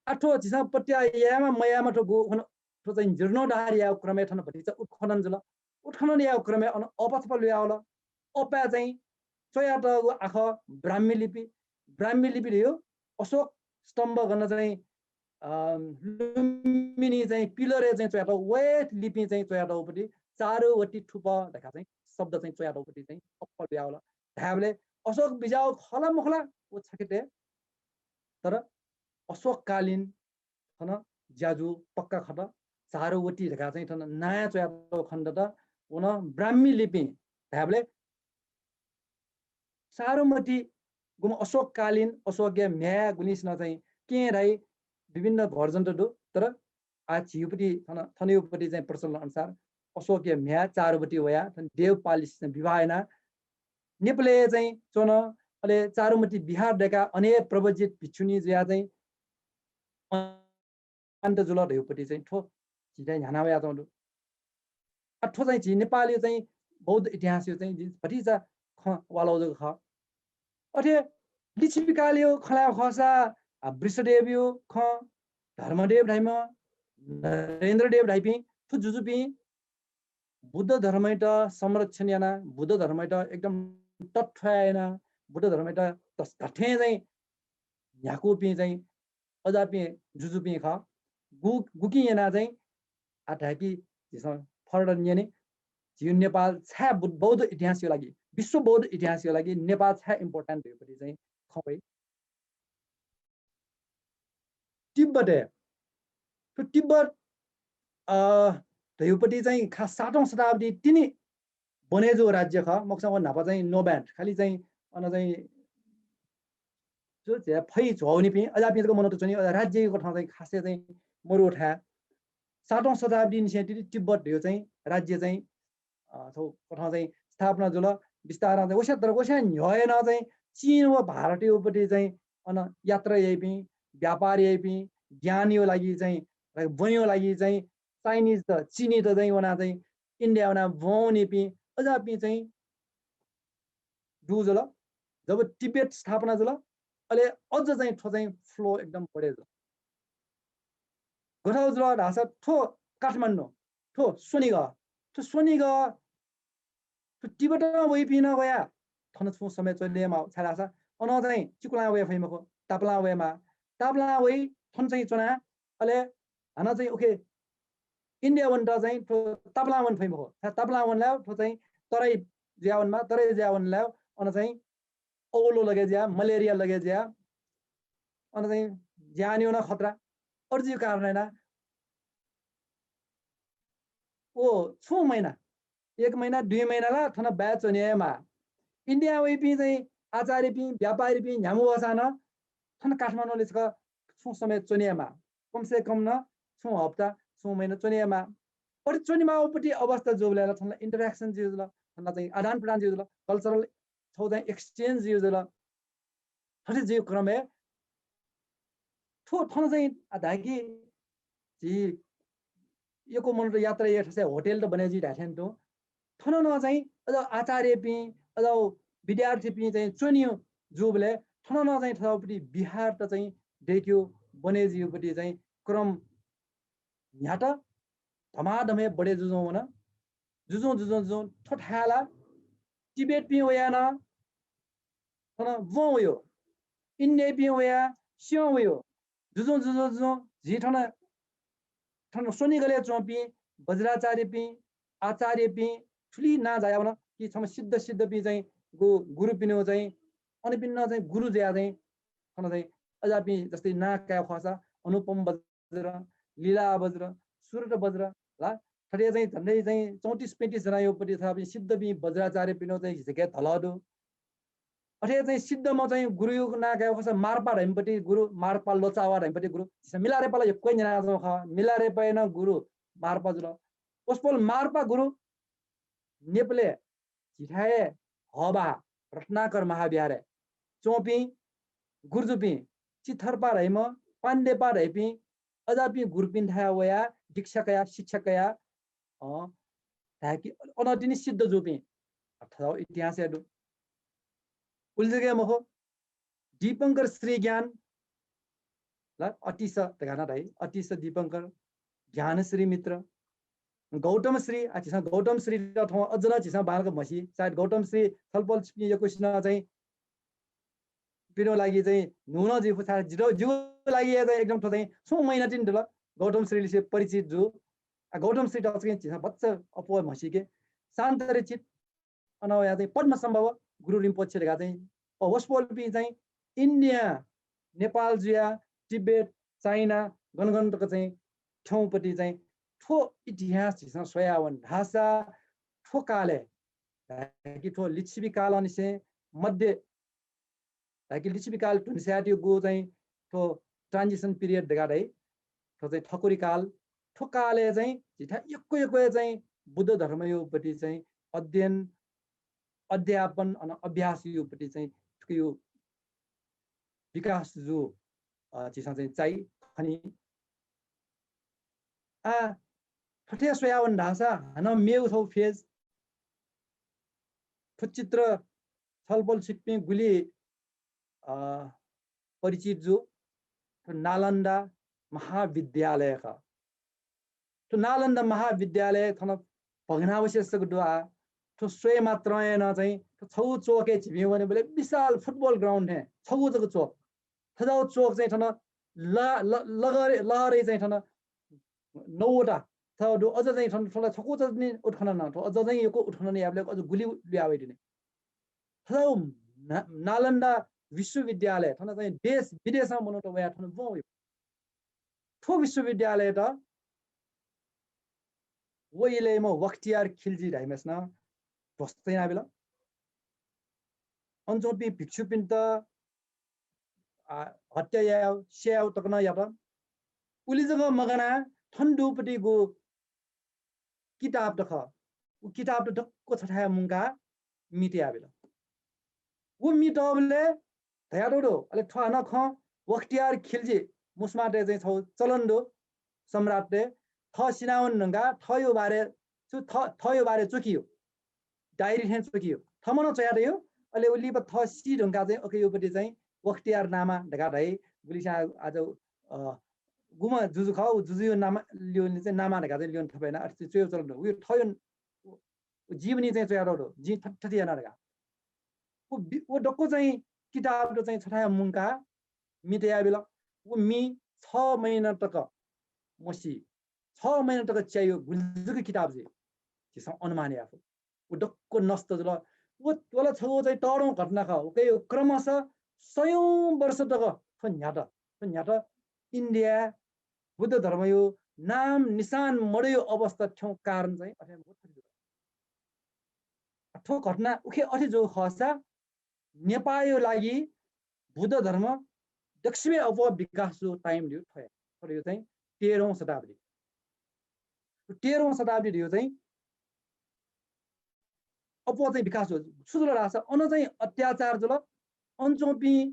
आ, थ्व झीसं पत्याः यायेमा मयायेमा थ्व गु खन, थ्व चाहिँ जीर्णोद्धार यायेगु क्रमय् थन भतिचा उत्खनन जुल। उत्खनन यायेगु क्रमय् अन अपचप लुयावल। अपाय् चाहिँ च्वयातःगु आखः ब्राह्मी लिपि, ब्राह्मी लिपि धइगु अशोक स्तम्भ गन चाहिँ, अ, लुम्बिनी चाहिँ pillar-य् चाहिँ च्वयातःगु, व हे लिपिं चाहिँ च्वयातःगुपट्टि चारुवती थुप धकाः चाहिँ शब्द चाहिँ च्वयातःगुपट्टि चाहिँ अप्पा लुयावल। धायेबलय् अशोक बिज्याःगु खः ला मखु ला व छखे तये, तर अशोककालीन थन ज्याझ्वः पक्का खत। चारुवती धकाः चाहिँ थन नांया च्वयातःगु खनेदत। व नं ब्राह्मी लिपिं धायेबलय् चारुमति गुम्ह अशोककालीन, अशोकया म्ह्याय् गुलिसिनं चाहिँ केहेँ धाइ, विभिन्न version-त दु, तर आ झीपट्टि थन थनयुपट्टि चाहिँ प्रचलन अनुसार अशोकया म्ह्याय् चारुवती वया थन देवपालीसित विवाह याना नेपालय् चाहिँ च्वन। अले चारुमती विहार दय्‌का अनेक प्रव्रजित भिक्षुणी जुया चाहिँ अन्त जुल धयुपट्टि चाहिँ थ्व झीथाय् न्ह्याना वया च्वंगु दु। आ, थ्व चाहिँ झी नेपालय् चाहिँ बौद्ध इतिहासय् चाहिँ झी भतिचा खँ वालाउ जक खः। अथे लिच्छविकालय् खँ ल्हाये खःसा, आ, वृषदेवय् खँ, धर्मदेव धाइम्ह, नरेन्द्रदेव धाइपिं थ्व जुजुपिं बुद्ध धर्मयात संरक्षण याना, बुद्ध धर्मयात एकदम तथ्वाये याना, बुद्ध धर्मयात तस-, धथें चाहिँ न्ह्याकूपिं चाहिँ अजापिं जुजुपिं खः। गु-, गुकिं याना चाहिँ आ धाय्‌कि झीसं फरक न्यने, झी नेपाल छाय् बु-, बौद्ध इतिहासया लागि, विश्व बौद्ध इतिहासया लागि नेपाल छाय् important धयुपट्टि चाहिँ खँ वइ। तिब्बतय्, थ्व तिब्बत, अ, धयुपट्टि चाहिँ खास सातौं शताब्दी तिनि बने जू राज्य खः। मखुसा व न्हापा चाहिँ no band, खालि चाहिँ अन चाहिँ जो झ्या फै झ्वाउनिपिं अजापिं जक मनूत च्वनी, अजा राज्यया कथं चाहिँ खासै चाहिँ मरु थाय्। सातौं शताब्दीनिसें तिनि तिब्बत धयु चाहिँ राज्य चाहिँ, अ, थ्व कथं चाहिँ स्थापना जुल। बिस्तारं चाहिँ वस्या, तर वस्या न्ह्यः हे नं चाहिँ चीन व भारतयुपट्टि चाहिँ अन यात्रा याइपिं, व्यापार याइपिं, ज्ञानयो लागि चाहिँ, like, ब्वँयो लागि चाहिँ Chinese त, चिनी त चाहिँ वना चाहिँ इन्डिया वना ब्वंनिपिं अजापिं चाहिँ दु जुल। जब तिब्बत स्थापना जुल, अले अझ चाहिँ थ्व चाहिँ flow एकदम बढे जुल। गथौ जुल धाःसा थ्व काठमाडौं, थ्व स्वनिगः, थ्व स्वनिगः, थ्व तिब्बतं वइपिं नं वया थन छुं समय च्वने माः, छाय् धाःसा अन चाहिँ चिकुलां वये फइ मखु, तापालां वये माः। तापालां वइ थन चाहिँ च्वना, अले हानं चाहिँ उखे इन्डिया वनेत चाहिँ थ्व तापालां वने फइ मखु। छाय् तापालां वने लाय् थ्व चाहिँ तराई जुया वने माः, तराई जुया वने लाय् अन चाहिँ औलो लगे जुया, मलेरिया लगे जुया, अन चाहिँ ज्यानयो नं खतरा। अय्‌जूगु कारणं याना व छुं महिना, एक महिना, दुई महिना ला थन बाय् च्वने हे माः। इन्डिया वइपिं चाहिँ आचार्यपिं, व्यापारीपिं न्ह्याम्ह वःसां नं थन काठमाडौंलय् छकः छुं समय च्वने हे माः। कम से कम नं छुं हप्ता, छुं महिना च्वने हे माः। अथे च्वने माःपट्टि अवस्था जूबलय् ला थन ला interaction जुइ जुल, थन ला चाहिँ आदान प्रदान जुइ जुल, cultural छगू चाहिँ exchange जुइ जुल। थथे जुइगु क्रमय् थ्व थन चाहिँ आ धाय्‌कि झी यक्व मनूत यात्रा याये थें होटल त बने जुइ धाये थें तुं। थन नं चाहिँ अझ आचार्यपिं, अझ विद्यार्थीपिं चाहिँ च्वनी जूबलय् थन नं चाहिँ थथापट्टि विहार त चाहिँ दय्‌क्यु बने जुइपट्टि चाहिँ क्रम न्ह्यात धमाधम हे बढे जुजुं वन। जुजुं, जुजुं, जुजुं थ्व थाय् ला तिब्बतपिं वया नं थन ब्वं वयो, इन्डियापिं वया स्यं वयो। जुजुं, जुजुं, जुजुं झी थन, थन स्वनिगलय् च्वंपिं वज्राचार्यपिं, आचार्यपिं थुलि नां जाया वन कि छम्ह सिद्ध सिद्धपिं चाहिँ गु-, गुरुपिनिगु चाहिँ अनपिं नं चाहिँ गुरु जुया चाहिँ थन चाहिँ अजापिं जस्तै नां काये खःसा अनुपम वज्र, लीला वज्र, सुरत वज्र ला थथे चाहिँ झन्डै चाहिँ चौंतिस पैंतिस जनायोपट्टि थःपिं सिद्धपिं वज्राचार्यपिनिगु चाहिँ हिजके धलः दु। अथे चाहिँ सिद्धम्ह चाहिँ गुरुयो नां काये खःसा मार्पा धइम्हपट्टि गुरु, मार्पा लोचावा धइम्हपट्टि गुरु। झीसं मिलारेपाला यक्व न्यनाच्वंगु खः। मिलारेपाया नं गुरु मार्पा जुल। वसपोल मार्पा गुरु नेपालय् झीथाय् हःबहाः रत्नाकर महाविहारय् च्वंपिं गुरुजुपिं, चिथर्पा धइम्ह, पाण्डेपा धइपिं अजापिं गुरुपिन्थाय् वयाः दीक्षा कयाः, शिक्षा कयाः, अँ, धाय्‌कि अन तिनि सिद्ध जूपिं अथवा इतिहासय् दु। उलि जक हे मखु, दीपंकर श्री ज्ञान, ल, अतिश धकाः नं धाइ, अतिश दीपंकर, ज्ञानश्री मित्र, गौतम श्री, आ, झीसं गौतम श्रीत थौं अझ नं झीसं बांलाक म्हसी। सायद गौतम श्री छलपोलपिं यक्वसिनं चाहिँ पिनिगु लागि चाहिँ न्हू नं जुइ फु, छाय् जितः, जिगु लागि हे चाहिँ एकदम थ्व चाहिँ छुं महिना तिनि दु ल गौतम श्रीलिसे परिचित जू। आ, गौतम श्रीत चाहिँ झीसं भचा अप्वः म्हसीके। शान्तरिचित, अन वया चाहिँ पद्मसम्भव गुरु रिम्पोछे धकाः चाहिँ, अ, वसपोलपिं चाहिँ इन्डिया, नेपाल जुया, तिब्बत, चाइना, गन गन तक चाहिँ थ्यंपट्टि चाहिँ थ्व इतिहास झीसं स्वया वन धाःसा थ्व कालय् धाय्‌कि थ्व लिच्छवि कालंनिसें मध्य धाय्‌कि लिच्छवि काल धुन स्यायेत्यु गु चाहिँ थ्व transition period धकाः धाइ। थ्व चाहिँ ठकुरी काल, थ्व कालय् चाहिँ झीथाय् यक्व यक्व चाहिँ बुद्ध धर्मयोपट्टि चाहिँ अध्ययन, अध्यापन, अन अभ्यासयोपट्टि चाहिँ थुकियो विकास जु, अ, झीसं चाहिँ चाइ खनी। आ, थथे स्वयावन धाःसा हानं मेउ थौ phase। थ्व चित्र छलपोल छिकपिं गुलि, अ, परिचित जु। थ्व नालन्दा महाविद्यालय खः। थ्व नालन्दा महाविद्यालय थन भग्नावशेष जक दु आ। थ्व स्वये मात्रं हे नं चाहिँ थ्व छगू चोकय् झीपिं वनेबलय् विशाल football ground थें छगू जक चोक। थज्याःगु चोक चाहिँ थन ल-, ल-, लगरे-, लहरै चाहिँ थन नौवटा थ्व दु। अझ चाहिँ थन थ्वला छकूचा नि उत्खनन, थ्व अझ चाहिँ यक्व उत्खनन याबलय् अझ गुलि लुया वइ दुने। थज्याःगु ना-, नालन्दा विश्वविद्यालय थन चाहिँ देश विदेशं मनूत वयाः थन ब्वं वइ। थ्व विश्वविद्यालयत व इलय्म्ह बख्तियार खिलजी धाइम्हय्सिनं ध्वस्त यानाबिल। अन च्वंपिं भिक्षुपिन्त, आ, हत्या यायेगु, स्यायेगु तक नं यात। उलि जक मगानाः थन दुपट्टिगु किताबत खः। व किताबत दक्व छथाय् मुंकाः मि तयाबिल। व मि तःबलय् धयातःगु दु, अले थ्व हानं खँ, बख्तियार खिलजी मुस्मातय् चाहिँ छगू चलन दु, सम्राटतय्, थः सिनावन धुंकाः थःयो बारे छु, थः, थःयो बारे च्वकियो, डायरी थें च्वकियो, थःम्हं नं च्वयातयो। अले व लिपा थः सी धुंकाः चाहिँ अकयोपट्टि चाहिँ बख्तियार नामा धकाः धाइ। गुलिस्यां आज, अ, गुम्ह जुजु खः, व जुजुयो नामा ल्यने चाहिँ नामा धकाः चाहिँ ल्यने थप यानाः अथे च्वयो चलन दु। उयो थःयो जीवनी चाहिँ च्वयातःगु दु, जिं थथे थथे याना धकाः। व बि-, व दक्व चाहिँ किताबत चाहिँ छथाय् मुंकाः मि तयाबिल। व मि छ महिना तक मसी, छ महिना तक च्यायो गुलि जक किताब जुइ, झीसं अनुमान याये फु। व दक्व नष्ट जुल। व, व ला छगू चाहिँ तःधंगु घटना खः। उकिया क्रमशः सयौँ वर्ष तक थ्व न्ह्यात, थ्व न्ह्यात इन्डियाय् बुद्ध धर्मयो नाम निशान मदयो अवस्था थ्यंगु कारण चाहिँ अथे व थथे जुल। थ्व घटना उखे अथे जूगु खःसा नेपाःयो लागि बुद्ध धर्म दक्वसिबें अप्वः विकास जूगु time धइगु थ्व हे। थ्व धइगु चाहिँ तेह्रौँ शताब्दी। तेह्रौँ शताब्दी धइगु चाहिँ अप्वः चाहिँ विकास जुल। छु जुल धाःसा अन चाहिँ अत्याचार जुल। अन च्वंपिं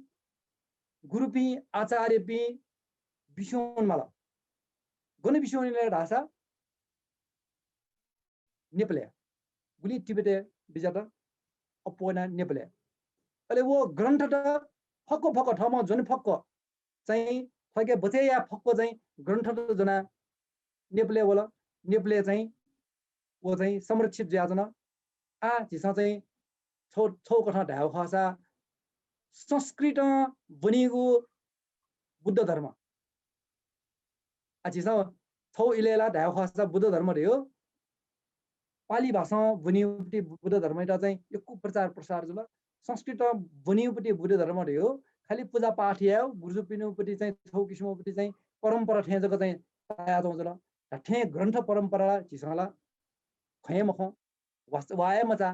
गुरुपिं, आचार्यपिं बिस्युं वनेमाल। गन बिस्युं वनेमाल धाःसा नेपालय्। गुलिं तिब्बतय् बिज्यात, अप्वः वनाः नेपालय्। अले व ग्रन्थत फक्व फक्व, थःम्हं ज्वने फक्व चाहिँ, थःके बचय् याये फक्व चाहिँ ग्रन्थत ज्वनाः नेपालय् वल। नेपालय् चाहिँ व चाहिँ संरक्षित जुयाच्वन। आः झीसं चाहिँ छौ, छौ कथं धायेगु खःसा संस्कृतं ब्वनीगु बुद्ध धर्म। आः झीसं छौ इलय् ला धायेगु खःसा बुद्ध धर्म धइगु पालि भाषां ब्वनीगुपट्टि बुद्ध धर्मयात चाहिँ यक्व प्रचार प्रसार जुल। संस्कृतं ब्वनीगुपट्टि बुद्ध धर्म धइगु खालि पूजापाठ यायेगु, गुरुजुपिनिगुपट्टि चाहिँ छौ किसिमगुपट्टि चाहिँ परम्परा थें जक चाहिँ तयाच्वंगु जुल। धात्थें ग्रन्थ परम्परा ला झीसं ला खँ हे मखं, वा, वा हे मचाः।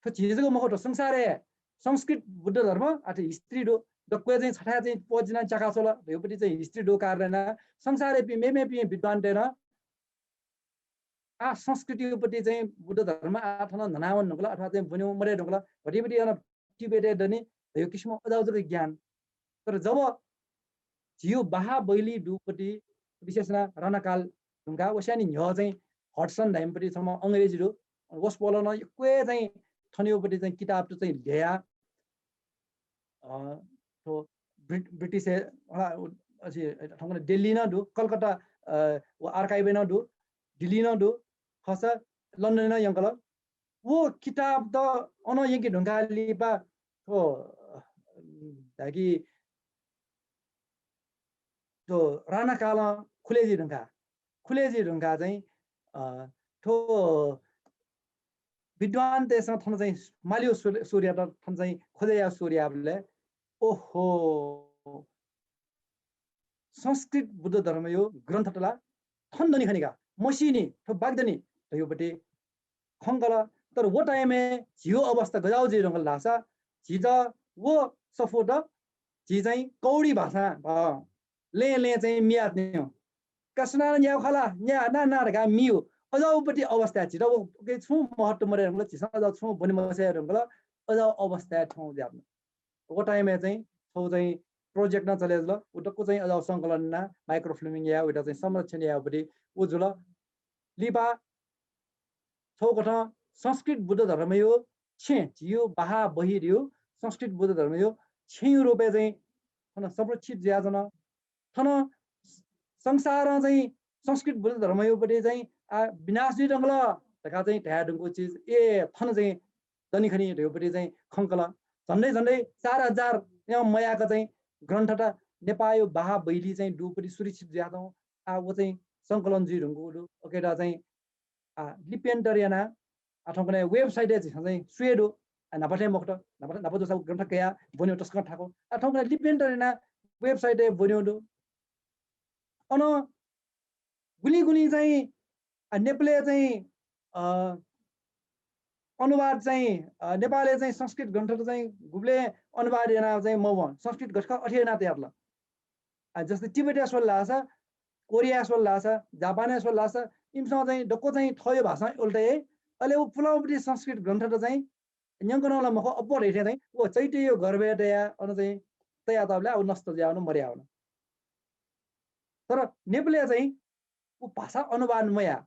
थ्व झी जक मखु, थ्व संसारय् संस्कृत बुद्ध धर्म अथे history दु। दक्वय् चाहिँ छथाय् चाहिँ पचिनाः च्याका च्वल धइगुपट्टि चाहिँ history दु। कारण संसारय् मेमेपिं विद्वानतय् नं आः संस्कृतिपट्टि चाहिँ बुद्ध धर्म आः थन न्हनावने धुंकल अथवा चाहिँ ब्वने मदये धुंकल, भतिभति अन तिब्बतय् दनि धइगु किसिमं अज्याःगु जक ज्ञान। तर जब झीगु बहाः बहली दुपट्टि, विशेष यानाः राणाकाल धुंकाः व स्याने न्ह्यः चाहिँ हडसन धाइम्हपट्टि छम्ह अंग्रेजी दु, वसपोलं नं यक्व हे चाहिँ थनयोपट्टि चाहिँ किताबत चाहिँ ल्ह्यया, अ, थ्व ब्रिट-, ब्रिटिसय्, अ, अझ थौंकन्हय् दिल्ली नं दु, कलकत्ता, अ, व archive-य् नं दु, दिल्ली नं दु, खःसा लन्डनय् नं यंकल। व किताबत अन यंके धुंकाः लिपा थ्व, अ, धाय्‌कि थ्व राणाकालं खुले जुइ धुंकाः, खुले जुइ धुंकाः चाहिँ, अ, थ्व विद्वानतय्‌सं थन चाहिँ मालेगु सुर-, सुरयात थन चाहिँ खोजय् यायेगु सुरु याःबलय्, ओहो, संस्कृत बुद्ध धर्मयो ग्रन्थत ला थन दनि खनि का, मसीनि, थ्व बाकि दनि धइगुपट्टि खंकल। तर व time-य् झीगु अवस्था गज्याःगु जुइ धुंकल धाःसा, झीत व सफूत झी चाहिँ कौडी भाषां, अ, लँय् लँय् चाहिँ मियाच्वनेगु। का सुनानं न्याये खला, न्या, ना, ना धकाः मियु। अजाउपट्टि अवस्थाय् झीत व, उके छुं महत्व मदये धुंकल, झीसं अजाउ छुं ब्वने मसय् धुंकल, अजाउ अवस्थाय् थौं ज्यात। व time-य् चाहिँ छौ चाहिँ project नं चले जुल। उ दक्व चाहिँ अजाउ संकलन याना, microfilming याः, उइत चाहिँ संरक्षण याःपट्टि उ जुल। लिपा छौ कथं संस्कृत बुद्ध धर्मयो छेँ, झीयो बाहा बही धयो संस्कृत बुद्ध धर्मयो छेँयो रूपय् चाहिँ थन संरक्षित जुयाच्वन। थन संसारं चाहिँ संस्कृत बुद्ध धर्मयोपट्टि चाहिँ आ, विनाश जुइ धुंकल धकाः चाहिँ धाये धुंकू चिज, ए, थन चाहिँ दनिखनि धयोपट्टि चाहिँ खंकल। झन्डै झन्डै चार हजार यं मयाक चाहिँ ग्रन्थत नेपाःयो बाहा बहिली चाहिँ दुपट्टि सुरक्षित जुयाच्वं। आ, व चाहिँ संकलन जुइ धुंकू दु। उकेत चाहिँ आ, लिप्यन्तर याना, आ, थौंकन्हय् website-य् झीसं चाहिँ स्वये दु। आ, न्हापा थें मखुत, न्हापा, न्हापा जूसा ग्रन्थ कयाः ब्वनेगु तसकं थाकु। आ, थौंकन्हय् लिप्यन्तर याना website-य् ब्वनेगु दु। अन गुलिं गुलिं चाहिँ, आ, नेपालय् चाहिँ, अ, अनुवाद चाहिँ, अ, नेपालय् चाहिँ संस्कृत ग्रन्थत चाहिँ गुबलें अनुवाद याना चाहिँ मवं, संस्कृत गथेकं अथे याना तयातल। आ, जस्तै तिब्बतय् स्वल धाःसा, कोरियाय् स्वल धाःसा, जापानय् स्वल धाःसा, इमिसं चाहिँ दक्व चाहिँ थःयो भाषां उल्टा हे, अले उ पुलांपट्टि संस्कृत ग्रन्थत चाहिँ न्यंकनं ला मखु, अप्वः धइथें चाहिँ व चैत्ययो गर्भय् तया, अन चाहिँ तयातःबलय् व नष्ट जुया वन, मर्या वन। तर नेपालय् चाहिँ उ भाषा अनुवाद मया,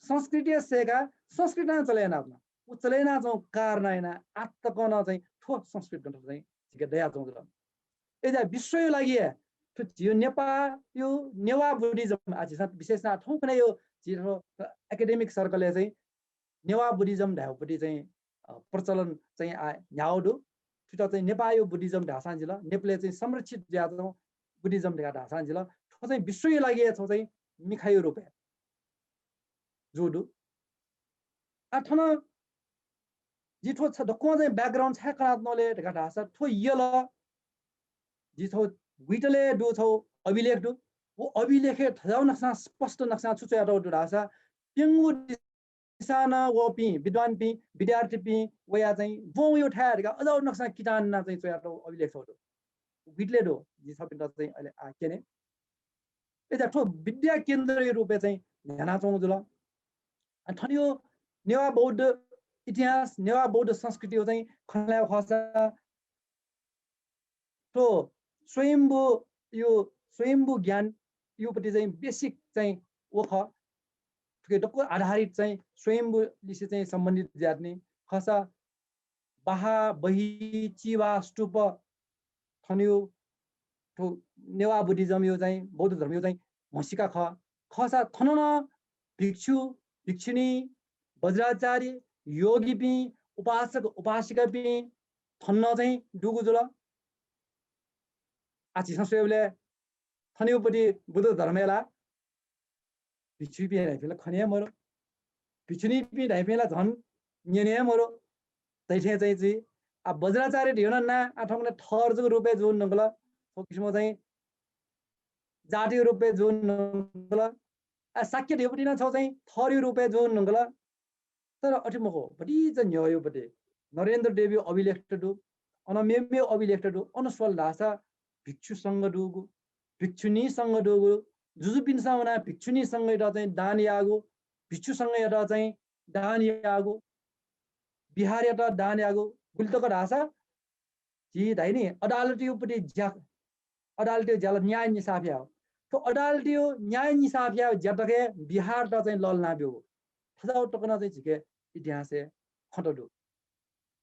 संस्कृतया सय्‌का संस्कृतं चले यानाच्वन। उ चले यानाच्वंगु कारणं याना आः तकं नं चाहिँ थ्व संस्कृत ग्रन्थ चाहिँ झीके दयाच्वंगु जुल। अय्‌जा विश्वयो लागि हे थ्व झीयो नेपाःयो नेवाः बुद्धिज्म, आ, झीसं विशेष याना थौंकन्हय्‌यो झी थ्व academic circle-य् चाहिँ नेवाः बुद्धिज्म धायेगुपट्टि चाहिँ, अ, प्रचलन चाहिँ आ, न्ह्याः दु। थुइत चाहिँ नेपाःयो बुद्धिज्म धाःसां जिल, नेपालय् चाहिँ संरक्षित जुयाच्वंगु बुद्धिज्म धकाः धाःसां जिल। थ्व चाहिँ विश्वयो लागि हे थ्व चाहिँ मिखायो रूपय् जू दु। आ, थन जि थ्व छ दक्वं चाहिँ background छाय् कनातनागु ले धकाः धाःसा थ्व यल जि छौ गुइतले दु छौ अभिलेख दु। व अभिलेखय् थज्याःगु नक्सां स्पष्ट नक्सां छु च्वयातःगु दु धाःसा प्यंगू दिसां नं वःपिं विद्वानपिं, विद्यार्थीपिं वया चाहिँ ब्वं वयो थाय् धकाः अज्याःगु नक्सां कितां नं चाहिँ च्वयातःगु अभिलेख छौ दु। गुइतले दु, जि छपिन्त चाहिँ अले आ क्यने। अय्‌जा थ्व विद्या केन्द्रयो रूपय् चाहिँ न्ह्यानाच्वंगु जुल। अ, थनयो नेवाः बौद्ध इतिहास, नेवाः बौद्ध संस्कृतियो चाहिँ खँ ल्हायेगु खःसा थ्व स्वयम्भूयो, स्वयम्भू ज्ञानयोपट्टि चाहिँ basic चाहिँ व खः। थुके दक्व आधारित चाहिँ स्वयम्भूलिसे चाहिँ सम्बन्धित जुयातनी खःसा बाहा, बही, चिवा, स्तूप थनयो थ्व नेवाः बुद्धिज्मयो चाहिँ, बौद्ध धर्मयो चाहिँ म्हसीका खः। खःसा थन नं भिक्षु, भिक्षुणी, वज्राचार्य, योगीपिं, उपासक, उपासिकापिं थन नं चाहिँ दुगु जुल। आ, झीसं स्वयेबलय् थनयोपट्टि बुद्ध धर्मय् ला भिक्षुपिं धाइपिं ला खने हे मरु। भिक्षुणीपिं धाइपिं ला झन न्यने हे मरु। तैथें चाहिँ जुइ। आ, वज्राचार्य धियो नं ना, आ, थौंकन्हय् थर जक रूपय् जूगु धुंकल। थ्व किसिमं चाहिँ जातियो रूपय् जूगु धुंकल। आ, शाक्य धियोपट्टि नं छौ चाहिँ थरयो रूपय् जूगु धुंकल। तर अथे मखु, भतिचा न्ह्यःयोपट्टि नरेन्द्र देवयो अभिलेख त दु, अन मेमेयो अभिलेख त दु, अन स्वल धाःसा भिक्षु संघ दुगु, भिक्षुणी संघ दुगु, जुजुपिन्सं वनाः भिक्षुणी संघयात चाहिँ दान याःगु, भिक्षु संघयात चाहिँ दान याःगु, विहारयात दान याःगु, गुलि तक धाःसा झी धाइ नि, अदालतयोपट्टि ज्या, अदालतयो ज्या ला न्याय निसाफ याः। थ्व अदालतयो न्याय निसाफ याः ज्या तक हे विहारत चाहिँ लःल्हाना ब्यूगु। थज्याःगु तक नं चाहिँ झीके इतिहासय् खँत दु।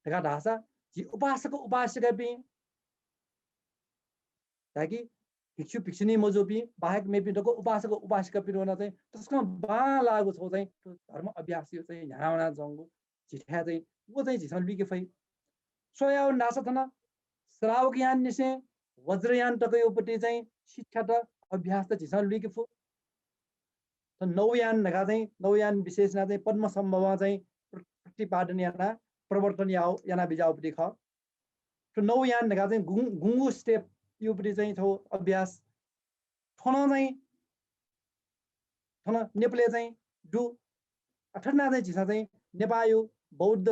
धकाः धाःसा झी उपासक उपासिकापिं धाकि भिक्षु भिक्षुणी मजूपिं बाहेक मेपिं दक्व उपासक उपासिकापिं नं चाहिँ तसकं बांलाःगु छौ चाहिँ धर्म अभ्यासयो चाहिँ न्ह्यानावनाच्वंगु झीथाय् चाहिँ व चाहिँ झीसं लुइके फइ। स्वयाव नासा थन श्रावक याननिसें वज्रयान तकयोपट्टि चाहिँ शिक्षात अभ्यासत झीसं लुइके फु। त नौयान धकाः चाहिँ नौयान विशेषणा चाहिँ पद्मसम्भवं चाहिँ प्रतिपादन याना प्रवर्तन याउ-, याना बिजाउपट्टि खः। त नौयान धकाः चाहिँ गुं-, गुंगु step योपट्टि चाहिँ थौ अभ्यास थन चाहिँ थन नेपालय् चाहिँ दु। अ, थन चाहिँ झीसं चाहिँ नेपाःयो बौद्ध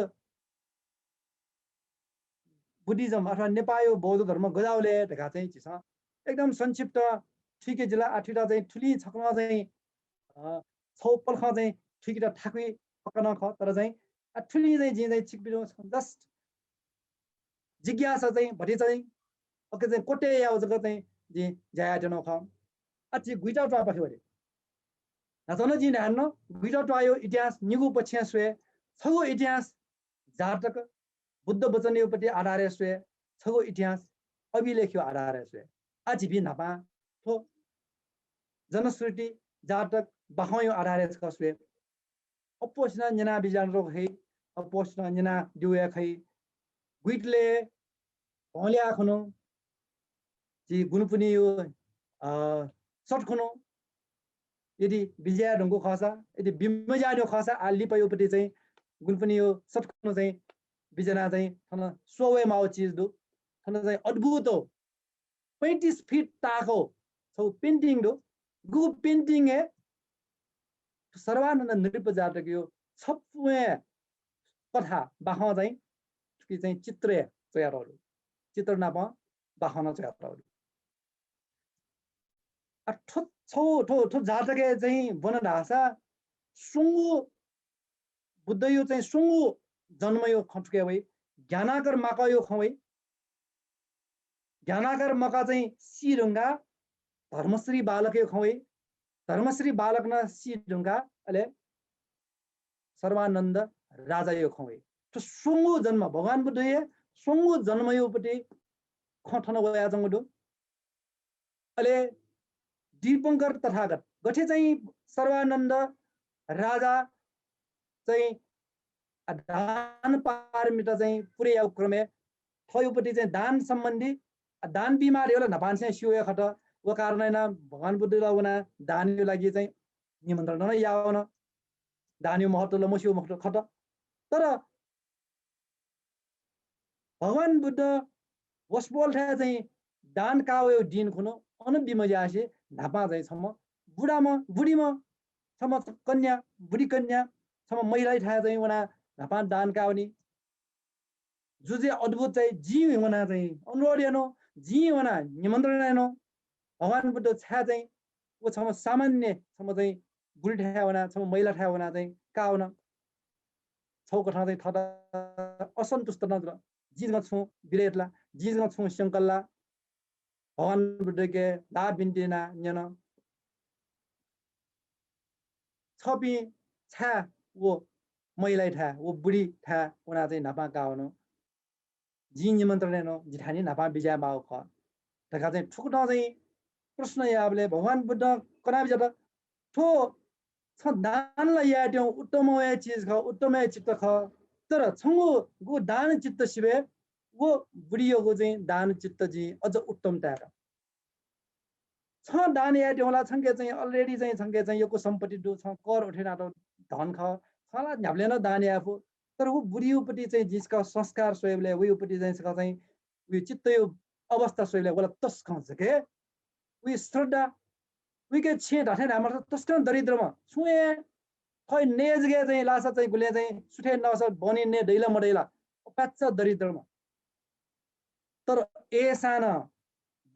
बुद्धिज्म अथवा नेपाःयो बौद्ध धर्म गजावले धकाः चाहिँ झीसं एकदम संक्षिप्त थुइके जिल। आ थुइत चाहिँ थुलिं छकलं चाहिँ अ, छौ पलखं चाहिँ थुइकेत थाकुइ पक्का नं खः, तर चाहिँ आ थुलिं चाहिँ जिं चाहिँ छिकपिं just जिज्ञासा चाहिँ भति चाहिँ अके चाहिँ कोटे याव जक चाहिँ जिं ज्या यायेत्यनागु खः। आ झी गुइता त्वाःपाखे वरे। न्हाचः नं जिं धायेन, गुइता त्वाःयो इतिहास निगू पक्षं स्वये, छगू इतिहास जातक बुद्ध वचनयो पति आधारय् स्वये, छगू इतिहास अभिलेखयो आधारय् स्वये। आ झीपिं न्हापां थ्व जनश्रुति जातक बाखंयो आधारय् छकः स्वये। अप्वःसिनं न्यना बिज्यानातःगु खइ, अप्वःसिनं न्यना दिवया खइ। गुइतले भौंल्या खुनु, झी गुणपुनियो अ, सत खुनु यदि बिज्याये धुंकू खःसा, यदि बिमज्याःनियो खःसा, आ लिपायो पति चाहिँ गुणपुनियो सत खुनु चाहिँ बिज्याना चाहिँ थन स्वये माउ चिज दु। थन चाहिँ अद्भुत पैंतिस फिट ताःकौ छौ painting दु। गुगु painting हे सर्वानन्द नृप जातकयो छपुए कथा बाखं चाहिँ थुकी चाहिँ चित्रय् च्वयातःगु दु। चित्र नाप बाखं नं च्वयातःगु दु। आ थ्व छौ थ्व थ्व जातकय् चाहिँ ब्वन धाःसा स्वंगू बुद्धयो चाहिँ स्वंगू जन्मयो खँ थुके वइ, ज्ञानाकर माकायो खँ वइ। ज्ञानाकर माका चाहिँ सी धुंका धर्मश्री बालकयो खँ वइ, धर्मश्री बालक नं सी धुंका अले सर्वानन्द राजायो खँ वइ। थ्व स्वंगू जन्म भगवान बुद्धयो स्वंगू जन्मयो पति खँ थन वयाच्वंगु दु। अले दीपंकर तथागत गथे चाहिँ सर्वानन्द राजा चाहिँ दान पारमिता चाहिँ पुरे याउ क्रमय् थयो पति चाहिँ दान सम्बन्धी दान बीमार होला न्हापांनिसें स्यू हे खत। व कारण याना भगवान बुद्धला वना दानयो लागि चाहिँ निमन्त्रणा यावन। दानयो महत्व ल मस्यू मखत खत। तर भगवान बुद्ध वसपोलथाय् चाहिँ दान कावयो दिन खुनु अन बिमज्यासे न्हापां चाहिँ छम्ह बुढाम्ह बुढीम्ह छम्ह कन्या बुढी कन्या छम्ह महिलाथाय् चाहिँ वना न्हापां दान कावनी। जुजे अद्भुत चाहिँ जिं वना चाहिँ अनुरोध यानो, जिं वना निमन्त्रणा यानो। भगवान बुद्ध छाय् चाहिँ व छम्ह सामान्य छम्ह चाहिँ बुढीथाय् वना छम्ह महिलाथाय् वना चाहिँ कावन। छौ कथं चाहिँ थःत असन्तुष्ट नं जुल। जिं जक छुं बिलय् तला, जिं जक छुं स्यंकला। भगवान बुद्धके ला बिन्ति याना न्यन, छपिं छाय् व महिलाथाय् व बुढीथाय् वना चाहिँ न्हापां कावन? जिं निमन्त्रणा यानो, जिथाय् न्हापां बिज्याये माउ खः धकाः चाहिँ थुकथं चाहिँ प्रश्न याःबलय् भगवान बुद्धं कना बिज्यात, थ्व छं दान ला यायेत्यं उत्तम हे चिज खः, उत्तम हे चित्त खः, तर छंगु गु दान चित्त सिबय् व बुढीयोगु चाहिँ दान चित्त जिं अझ उत्तम ताय्‌का। छं दान यायेत्यं ला छंके चाहिँ already चाहिँ छंके चाहिँ यक्व सम्पत्ति दु, छं कर उठे नात धन खः, छं ला न्ह्याबलें नं दान याये फु। तर व बुढीयो पति चाहिँ जिं छकः संस्कार स्वयेबलय्, वयो पति चाहिँ छकः चाहिँ वयो चित्तयो अवस्था स्वयेबलय् वला तसकं जक हे वयो श्रद्धा, वय्‌के छेँ धाथें धायेमाल तसकं दरिद्रम्ह। छुं हे थः नय् जक हे चाहिँ लासा चाहिँ गुलें चाहिँ सुथय् नःसा बहनी नय् दइ ला मदइ ला, अपाच्चा दरिद्रम्ह। तर अय्‌सां नं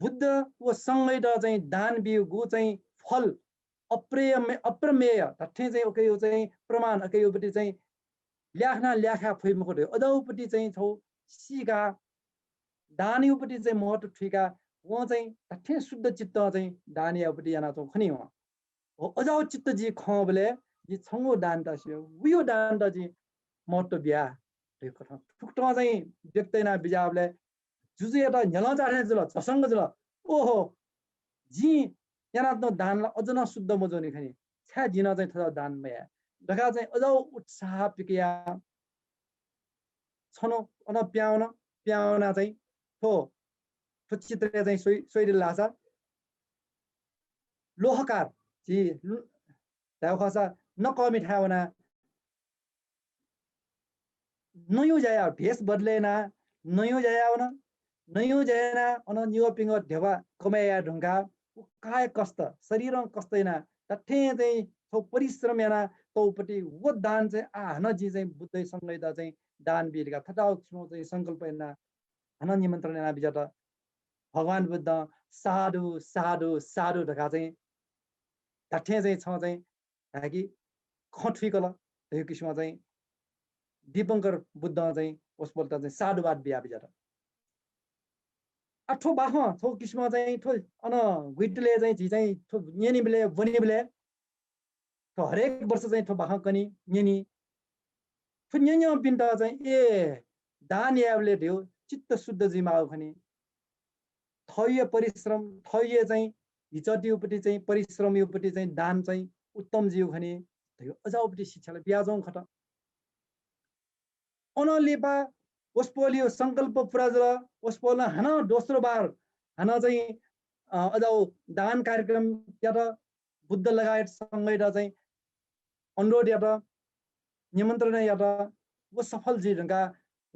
बुद्ध व संघयात चाहिँ दान बीगु चाहिँ फल अप्रमेय, अप्रमेय धात्थें चाहिँ अकय्‌यो चाहिँ प्रमाण अकय्‌यो पति चाहिँ ल्याखना ल्याखा फइ मखु धयो। अजाउ पति चाहिँ छौ सीका दानयो पति चाहिँ महत्व थुइका वं चाहिँ धात्थें शुद्ध चित्तं चाहिँ दान याउ पति याना छौ खनी वं। हो, अजाउ चित्त जि खंबलय् जि छंगु दानत सियो, वयो दानत जि महत्व बिया धयो कथं थुकथं चाहिँ व्यक्त याना बिज्याबलय् जुजुयात न्ह्यलं चाथें जुल, झसंग जुल। ओहो, जिं यानातःगु दान ला अझ नं शुद्ध मजूनि खनी, छाय् जिं नं चाहिँ थज्याःगु दान मयाये धकाः चाहिँ अझ उत्साह पिकया छन्हु अन प्यावन, प्यावना चाहिँ थ्व, थ्व चित्रय् चाहिँ स्वइ, स्वइदिल धाःसा लोहकार झी लु-, धायेगु खःसा नकःमिथाय् वना नयु ज्या याः, भेष बदले याना नयु ज्या याः वन। नयु ज्या याना अन निगः पिंगः ध्यबा कमय् याये धुंकाः व काय कष्ट, शरीरं कष्ट याना धात्थें चाहिँ थ्व परिश्रम याना तौ पति व दान चाहिँ आ हानं जिं चाहिँ बुद्धय् संघय्‌त चाहिँ दान बी धकाः थथाव छुं चाहिँ संकल्प याना हानं निमन्त्रण याना बिज्यात। भगवान बुद्धं साधु साधु साधु धकाः चाहिँ धात्थें चाहिँ छं चाहिँ धाकि खँ थुइकल धइगु किसिमं चाहिँ दीपंकर बुद्धं चाहिँ वसपोलत चाहिँ साधुवाद बिया बिज्यात। आ थ्व बाखं थ्व किसिमं चाहिँ थ्व अन गुइतले चाहिँ झी चाहिँ थ्व न्यनीबलय् ब्वनीबलय् थ्व हरेक वर्ष चाहिँ थ्व बाखं कनी न्यनी। थ्व न्यन्यंपिन्त चाहिँ ए दान यायेबलय् धयो चित्त शुद्ध जुइमाःगु खनी। थःया परिश्रम, थःया चाहिँ हिचतियुपट्टि चाहिँ परिश्रमयुपट्टि चाहिँ दान चाहिँ उत्तम जिउ खनी धयो अजाउपट्टि शिक्षाले बियाजं खत। अन लिपा वसपोलयो संकल्प पुरा जुल। वसपोलं हानं दोस्रो बार हानं चाहिँ अजाउ दान कार्यक्रम यात। बुद्ध लगायत संघयत चाहिँ अनुरोध यात, निमन्त्रणा यात। व सफल जुइ धुंका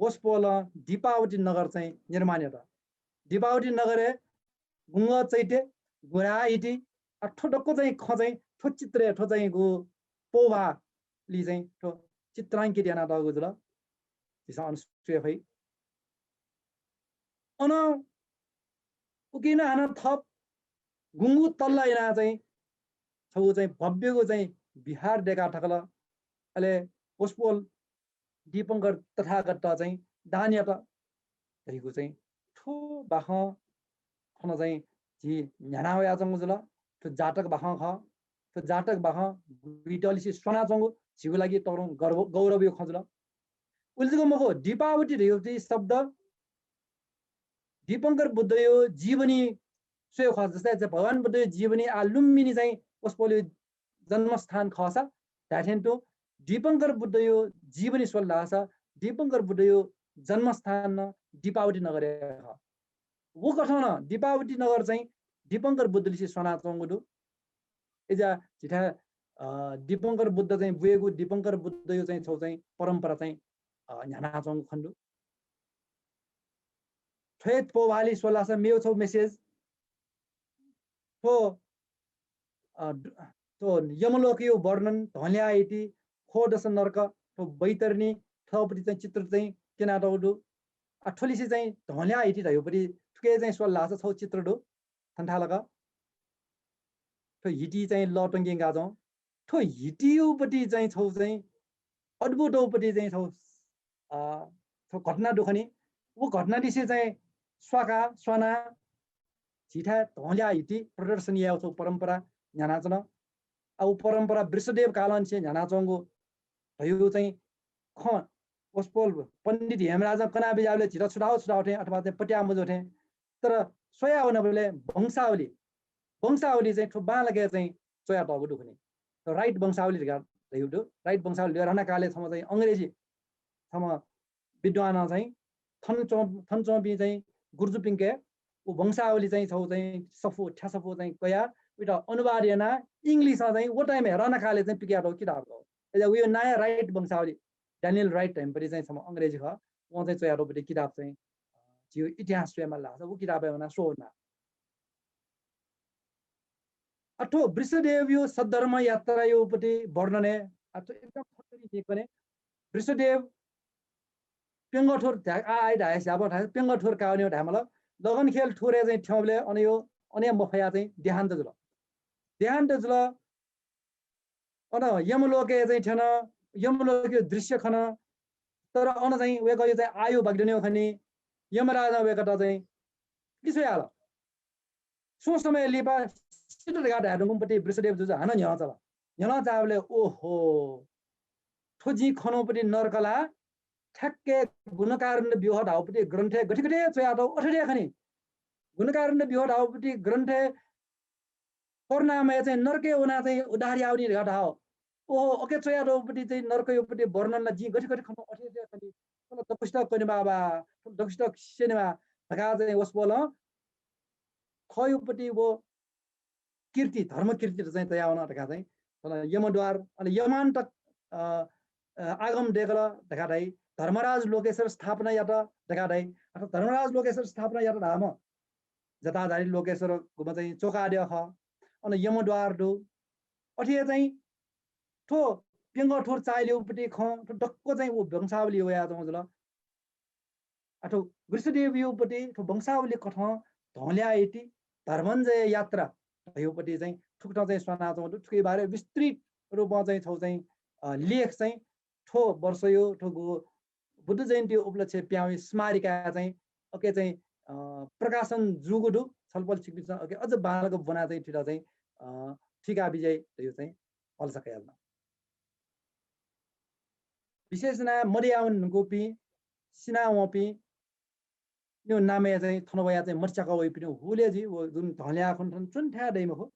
वसपोलं दीपावती नगर चाहिँ निर्माण यात। दीपावती नगरय् गुंग चैत्य, गुराहिति, आ थ्व दक्व चाहिँ खँ चाहिँ थ्व चित्रय् थ्व चाहिँ गु पौभालि चाहिँ थ्व चित्रांकित यानातःगु जुल। झीसं अन स्वये फइ। अन उकिं हानं थप गुंगु तल्ला याना चाहिँ छगू चाहिँ भव्यगु चाहिँ विहार देका थकल। अले वसपोल दीपंकर तथागत चाहिँ दान यात धइगु चाहिँ थ्व बाखं खन चाहिँ झी न्ह्याना वयाच्वंगु जुल। थ्व जातक बाखं खः। थ्व जातक बाखं गुइतलिसे स्वनाच्वंगु झीगु लागि तरुं गर्व, गौरवयो खँ जुल। उलि जक मखु, दीपावती धइगु शब्द दीपंकर बुद्धयो जीवनी स्वये खः। जस्तै चाहिँ भगवान बुद्धयो जीवनी आ लुम्बिनी चाहिँ वसपोलयो जन्मस्थान खःसा धायेथें तुं दीपंकर बुद्धयो जीवनी स्वल धाःसा दीपंकर बुद्धयो जन्मस्थान नं दीपावती नगर हे खः। व कथं नं दीपावती नगर चाहिँ दीपंकर बुद्धलिसे स्वनाच्वंगु दु। अय्‌जा झीथाय्, अ, दीपंकर बुद्ध चाहिँ बुयेगु, दीपंकर बुद्धयो चाहिँ छौ चाहिँ परम्परा चाहिँ, अ, न्ह्यानाच्वंगु खने दु। थ्व हे पौभालि स्वलासा मेव छौ message। थ्व, अ, द-, थ्व यमलोकयो वर्णन, धंल्याः हिति, ख्वदस नर्क, थ्व बैतरणी, थ्वपट्टि चाहिँ चित्र चाहिँ क्यनातःगु दु। आ, थ्वलिसे चाहिँ धंल्याः हिति धयोपट्टि थुके चाहिँ स्वलासा छौ चित्र दु। थन्थालक। थ्व हिति चाहिँ लतंकिं गाजं। थ्व हितियोपट्टि चाहिँ छौ चाहिँ अद्भुतौपट्टि चाहिँ छौ, अ, थ्व घटना दु खनि। व घटनालिसे चाहिँ स्वाका, स्वाना, झीथाय् धंल्याः हिति प्रदर्शन यायेगु छौ परम्परा न्ह्यानाच्वन। आ, व परम्परा वृषदेव कालंनिसें न्ह्यानाच्वंगु धयो चाहिँ खँ वसपोल पण्डित हेमराजं कना बिज्याबलय् झीत छुटाउ छुटाउ थें अथवा चाहिँ पत्याः मजू थें। तर स्वया वनाबलय् वंशावली, वंशावली चाहिँ थ्व बांलाक चाहिँ च्वयातःगु दु खनि। Wright वंशावली धकाः धइगु दु। Wright वंशावली राणाकालय् छम्ह चाहिँ अंग्रेजी छम्ह विद्वानं चाहिँ थन च्वं-, थन च्वंपिं चाहिँ गुरुजुपिंके व वंशावली चाहिँ छौ चाहिँ सफू, थ्या सफू चाहिँ कयाः उइत अनुवाद यानाः English-ं चाहिँ व time-य् राणाकालय् चाहिँ पिकयातःगु किताब खः। अय्‌जा उयो नां हे Wright वंशावली, Daniel Wright धइम्ह पट्टि चाहिँ छम्ह अंग्रेजी खः। वं चाहिँ च्वयातःगु पट्टि किताब चाहिँ, अ, झीयो इतिहास स्वयेमाल धाःसा व किताबय् वनाः स्वना। आ, थ्व वृषदेवयो सद्धर्म यात्रायोपट्टि वर्णनय्, आ, थ्व एकदम खतरी निकने। वृषदेव प्यंगः थ्वर धाये, आ, आइ धाये स्याबं धाये, प्यंगः थ्वर कावने धायेमाल। लगनखेल थ्वरय् चाहिँ थ्यंबलय् अनयो, अने मफया चाहिँ देहान्त जुल। देहान्त जुल। अन यमलोकय् चाहिँ थ्यन, यमलोकयो दृश्य खन। तर अन चाहिँ वय्‌कःयो चाहिँ आयु बाकि दनेगु खनि। यमराजां वय्‌कःयात चाहिँ पिके स्वयाहल। सुं समय लिपा सित धकाः धाये धुंकूम्ह पट्टि वृषदेव जुजु हानं न्ह्यलं चाल। न्ह्यलं चाःबलय्, ओहो, थ्व जिं खनागु पट्टि नर्क ला ठ्याक्कै गुणकारुण्य व्यूह धाःगु पट्टि ग्रन्थय् गथे गथे च्वयातःगु अथे हे खनि। गुणकारुण्य व्यूह धाःगु पट्टि ग्रन्थय् करुणामय चाहिँ नर्कय् वनाः चाहिँ उद्धार यावनी धकाः धाःगु। ओहो, अके च्वयातःगु पट्टि चाहिँ नर्कयो पट्टि वर्णन ला जिं गथे गथे खनागु अथे हे खनि। थन दक्वसित कनेमाः बा, थन दक्वसित स्यनेमाः धकाः चाहिँ वसपोलं थःयो पट्टि व कीर्ति, धर्म कीर्ति चाहिँ तयावन धकाः चाहिँ थन यमद्वार, अले यमान्त, अ, अ, आगम दय्‌कल धकाः धाइ, धर्मराज लोकेश्वर स्थापना यात धकाः धाइ। अथवा धर्मराज लोकेश्वर स्थापना यात धाःम्ह जटाधारी लोकेश्वर गुम्ह चाहिँ च्वकाद्यः खः। अन यमद्वार दु। अथे हे चाहिँ थ्व प्यंगः थ्वर चाःहिलेगु पट्टि खँ, थ्व दक्व चाहिँ व वंशावली वयाच्वंगु जुल। अथवा वृषदेवयो पट्टि थ्व वंशावली कथं धौंल्याः इति, धर्मञ्जय यात्रा धयागुपट्टि चाहिँ थुकथं चाहिँ स्वानाच्वंगु दु। थुकिया बारे विस्तृत रूपं चाहिँ छगू चाहिँ, अ, लेख चाहिँ थ्व वर्षया थुगु बुद्ध जयन्ती उपलक्ष्य प्याहां वइगु स्मारिका चाहिँ अके चाहिँ, अ, प्रकाशन जूगु दु। छलपोल छिकपिन्सं अके अझ बांलाक ब्वना चाहिँ थुइत चाहिँ, अ, थुइका बिज्याइ धयागु चाहिँ भलसा कयाच्वना। विशेष यानाः मदयावंगुपिं, सिनावंपिं, यो नामय् चाहिँ थन वयाः चाहिँ मतिचाका वइपिं हुलय् जुइ, व जुन धौंल्याः खन थन च्वने थाय् दइ मखु।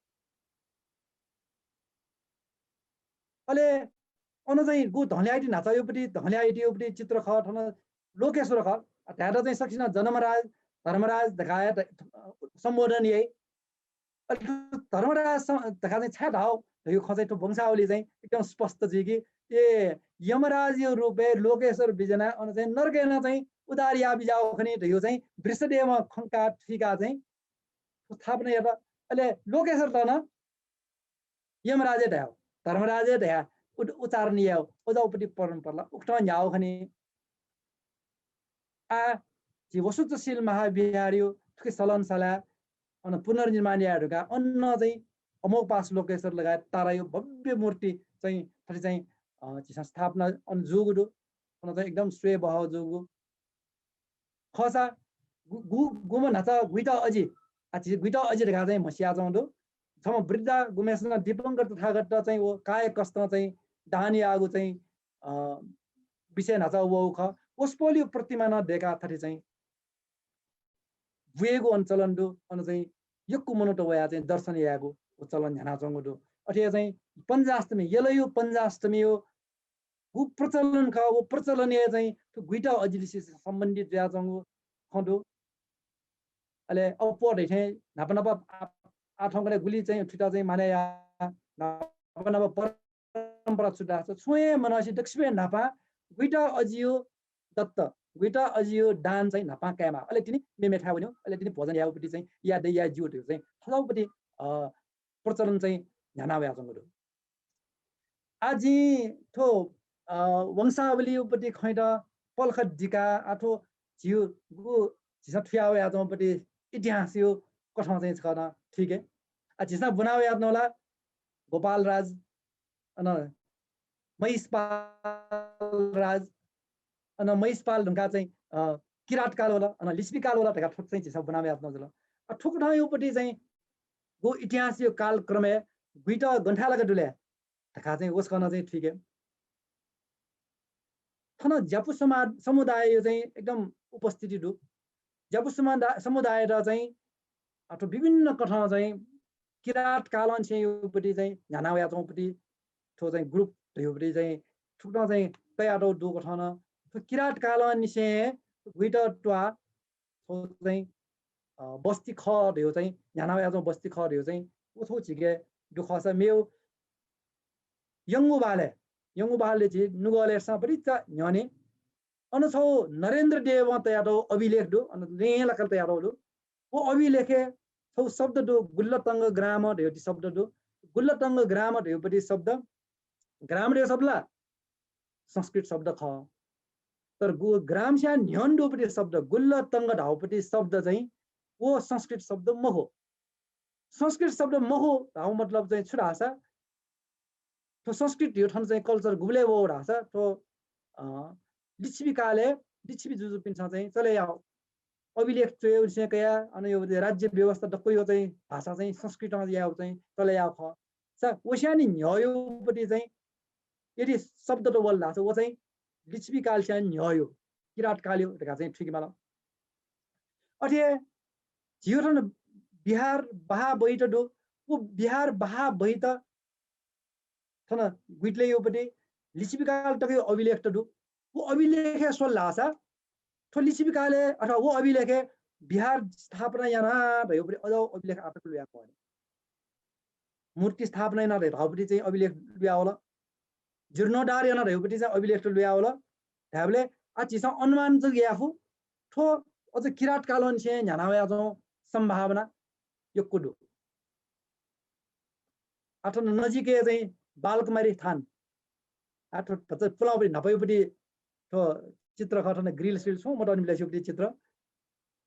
अले अन चाहिँ गु धौंल्याः इति न्हाचः यागुपट्टि, धौंल्याः इति यागुपट्टि चित्र खः, थन लोकेश्वर खः। धायेत चाहिँ सकसिनं जनमराज, धर्मराज धकाः हे ध-, सम्बोधन याइ। अले धर्मराज स-, धकाः चाहिँ छाय् धाः धयागु खँ चाहिँ थ्व वंशावली चाहिँ एकदम स्पष्ट जुइ कि, ए, यमराजया रूपय् लोकेश्वर बिज्यानाः अन चाहिँ नरकय् नं चाहिँ उद्धार याः बिज्याः खनी धयागु चाहिँ वृषदेवं खंकाः थुइकाः चाहिँ थ्व स्थापना यात। अले लोकेश्वरत नं यमराज हे धयाः, धर्मराज हे धयाः उद-, उच्चारण याः, अज्याःगुपट्टि परम्परा ला उकथं न्ह्याः खनी। आः झी वसुतशील महाविहारया थुकी सलंसालाय् अन पुनर्निर्माण याये धुंकाः अन चाहिँ अमोघपाश लोकेश्वर लगायत ताराया भव्य मूर्ति चाहिँ थथे चाहिँ, अ, झीसं स्थापना अन जूगु दु। अन चाहिँ एकदम स्वये बहः जूगु। खःसा गु-, गु-, गुम्ह न्हाचः गुइत अजि, आ, झी गुइत अजि धकाः चाहिँ म्हसियाच्वंगु दु। छम्ह वृद्धा गुम्हेसिनं दीपंकर तथागतत चाहिँ व कायकस्तं चाहिँ दान याःगु चाहिँ, अ, विषय न्हाचः वःगु खः। वसपोलया प्रतिमा नं दय्काः थथे चाहिँ बुइगु अन चलन दु। अन चाहिँ यक्व मनूत वयाः चाहिँ दर्शन यायेगु व चलन न्ह्यानाच्वंगु दु। अथे हे चाहिँ पञ्चाष्टमी, यलया पञ्चाष्टमीया गु प्रचलन खः, व प्रचलनय् चाहिँ थ्व गुइत अजिलिसे सम्बन्धित जुयाच्वंगु खँ दु। अले अप्वः धइथें न्हापा न्हापा आ-, आः थौंकन्हय् गुलि चाहिँ थुइत चाहिँ मानय् याः, न्हापा न्हापा परम्परा छु धाःसा छुं हे मनसे दक्वसिबय् न्हापां गुइत अजिया दत्त, गुइत अजिया दान चाहिँ न्हापां कायेमाः। अले तिनि मेमेथाय् वनेगु, अले तिनि भोजन यायेगुपट्टि चाहिँ याये दइ, याये ज्यू धइगु चाहिँ थज्याःगुपट्टि, अ, प्रचलन चाहिँ न्ह्याना वयाच्वंगु दु। आः जिं थ्व, अ, वंशावलीयापट्टि खँयात पलख दिकाः आः थ्व झीगु झीसं थुया वयाच्वंपट्टि इतिहासया कथं चाहिँ छकः नं थुइके। आः झीसं ब्वना वयाच्वना ला गोपाल राज, अन महिषपाल राज, अन महिषपाल धुंकाः चाहिँ, अ, किरात काल वल, अन लिच्छवि काल वल धकाः थ्व चाहिँ झीसं ब्वना वयाच्वना जुल। आः थुकथंयापट्टि चाहिँ गु इतिहासया कालक्रमय् गुइत गनथाय् लाक दुले धकाः चाहिँ वसकं नं चाहिँ थुइके। थन ज्यापु समा-, समुदायया चाहिँ एकदम उपस्थिति दु। ज्यापु समुदा-, समुदायत चाहिँ अथवा विभिन्न कथं चाहिँ किरात कालंनिसेंयापट्टि चाहिँ न्ह्याना वयाच्वंपट्टि थ्व चाहिँ group धयापट्टि चाहिँ थुकथं चाहिँ तयातःगु दु कथं नं। थ्व किरात कालंनिसें गुइत त्वाः थ्व चाहिँ, अ, बस्ती खः धयागु चाहिँ, न्ह्याना वयाच्वंगु बस्ती खः धयागु चाहिँ, व थ्व झीके दु खःसा मेगु यंगु बहालय्, यंगु बहालय् झी नुगलय् सां भतिचा न्ह्यःने अन छगू नरेन्द्र देवं तयातःगु अभिलेख दु, अन लँय् लाक तयातःगु दु। व अभिलेखय् छगू शब्द दु, गुल्लतंग ग्राम धयागु शब्द दु। गुल्लतंग ग्राम धयागु शब्द, ग्राम धयागु शब्द ला संस्कृत शब्द खः। तर गु-, ग्रामस्यां न्ह्यःने दुपट्टि शब्द, गुल्लतंग धाउपट्टि शब्द चाहिँ व संस्कृत शब्द मखु। संस्कृत शब्द मखु धाउ मतलब चाहिँ छु धाःसा, थ्व संस्कृत धयागु थन चाहिँ culture गुबलय् वः धाःसा, थ्व, अ, लिच्छवि कालय् लिच्छवि जुजुपिन्सं चाहिँ चले याउ अभिलेख च्वयेगु निसें कयाः, अन यो राज्य व्यवस्था दक्वयो चाहिँ भाषा चाहिँ संस्कृतं याउ चाहिँ चले याउ खः। सा वस्यां नि न्ह्यःयोपट्टि चाहिँ यदि शब्दत वल धाःसा व चाहिँ लिच्छवि कालस्यां न्ह्यःयो, किरात कालयो धकाः चाहिँ थुइके माल। अथे झीयो थन बिहार बहाः बहित दु, व बिहार बहाः बहित थन गुइतलय् योपट्टि लिच्छवि काल तकयो अभिलेखत दु। व अभिलेखय् स्वल धाःसा थ्व लिच्छवि कालय् अथवा व अभिलेखय् बिहार स्थापना याना धयोपट्टि अझ अभिलेख आतक लुया मवने। मूर्ति स्थापना याना धयोपट्टि चाहिँ अभिलेख लुया वल। जीर्णोद्धार याना धयोपट्टि चाहिँ अभिलेख लुया वल। धायेबलय् आ झीसं अनुमान जक याये फु, थ्व अझ किरात कालंनिसें न्ह्याना वयाच्वंगु सम्भावना यक्व दु। आः थन नजिकै चाहिँ बालकुमारी थान। आः थ्व भचा पुलांपट्टि न्हापायोपट्टि थ्व चित्र खः, थन grill स्रिल छुं मतःनिबलय् स्यूपट्टि चित्र।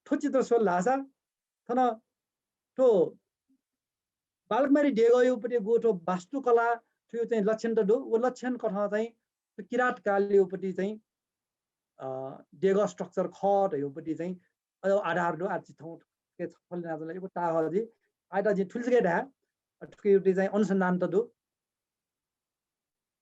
थ्व चित्र स्वल धाःसा थन थ्व बालकुमारी देगःयापट्टि गु थ्व वास्तुकला थ्व चाहिँ लक्षण त दु। व लक्षण कथं चाहिँ थ्व किरात कालयापट्टि चाहिँ अ, देगः structure खः धयापट्टि चाहिँ अझ आधार दु। आः जि थौं थुके छलना चाहिँ यक्व ताः हः जि। आः त जि थुलि जक धाये, थुकेपट्टि चाहिँ अनुसन्धान त दु।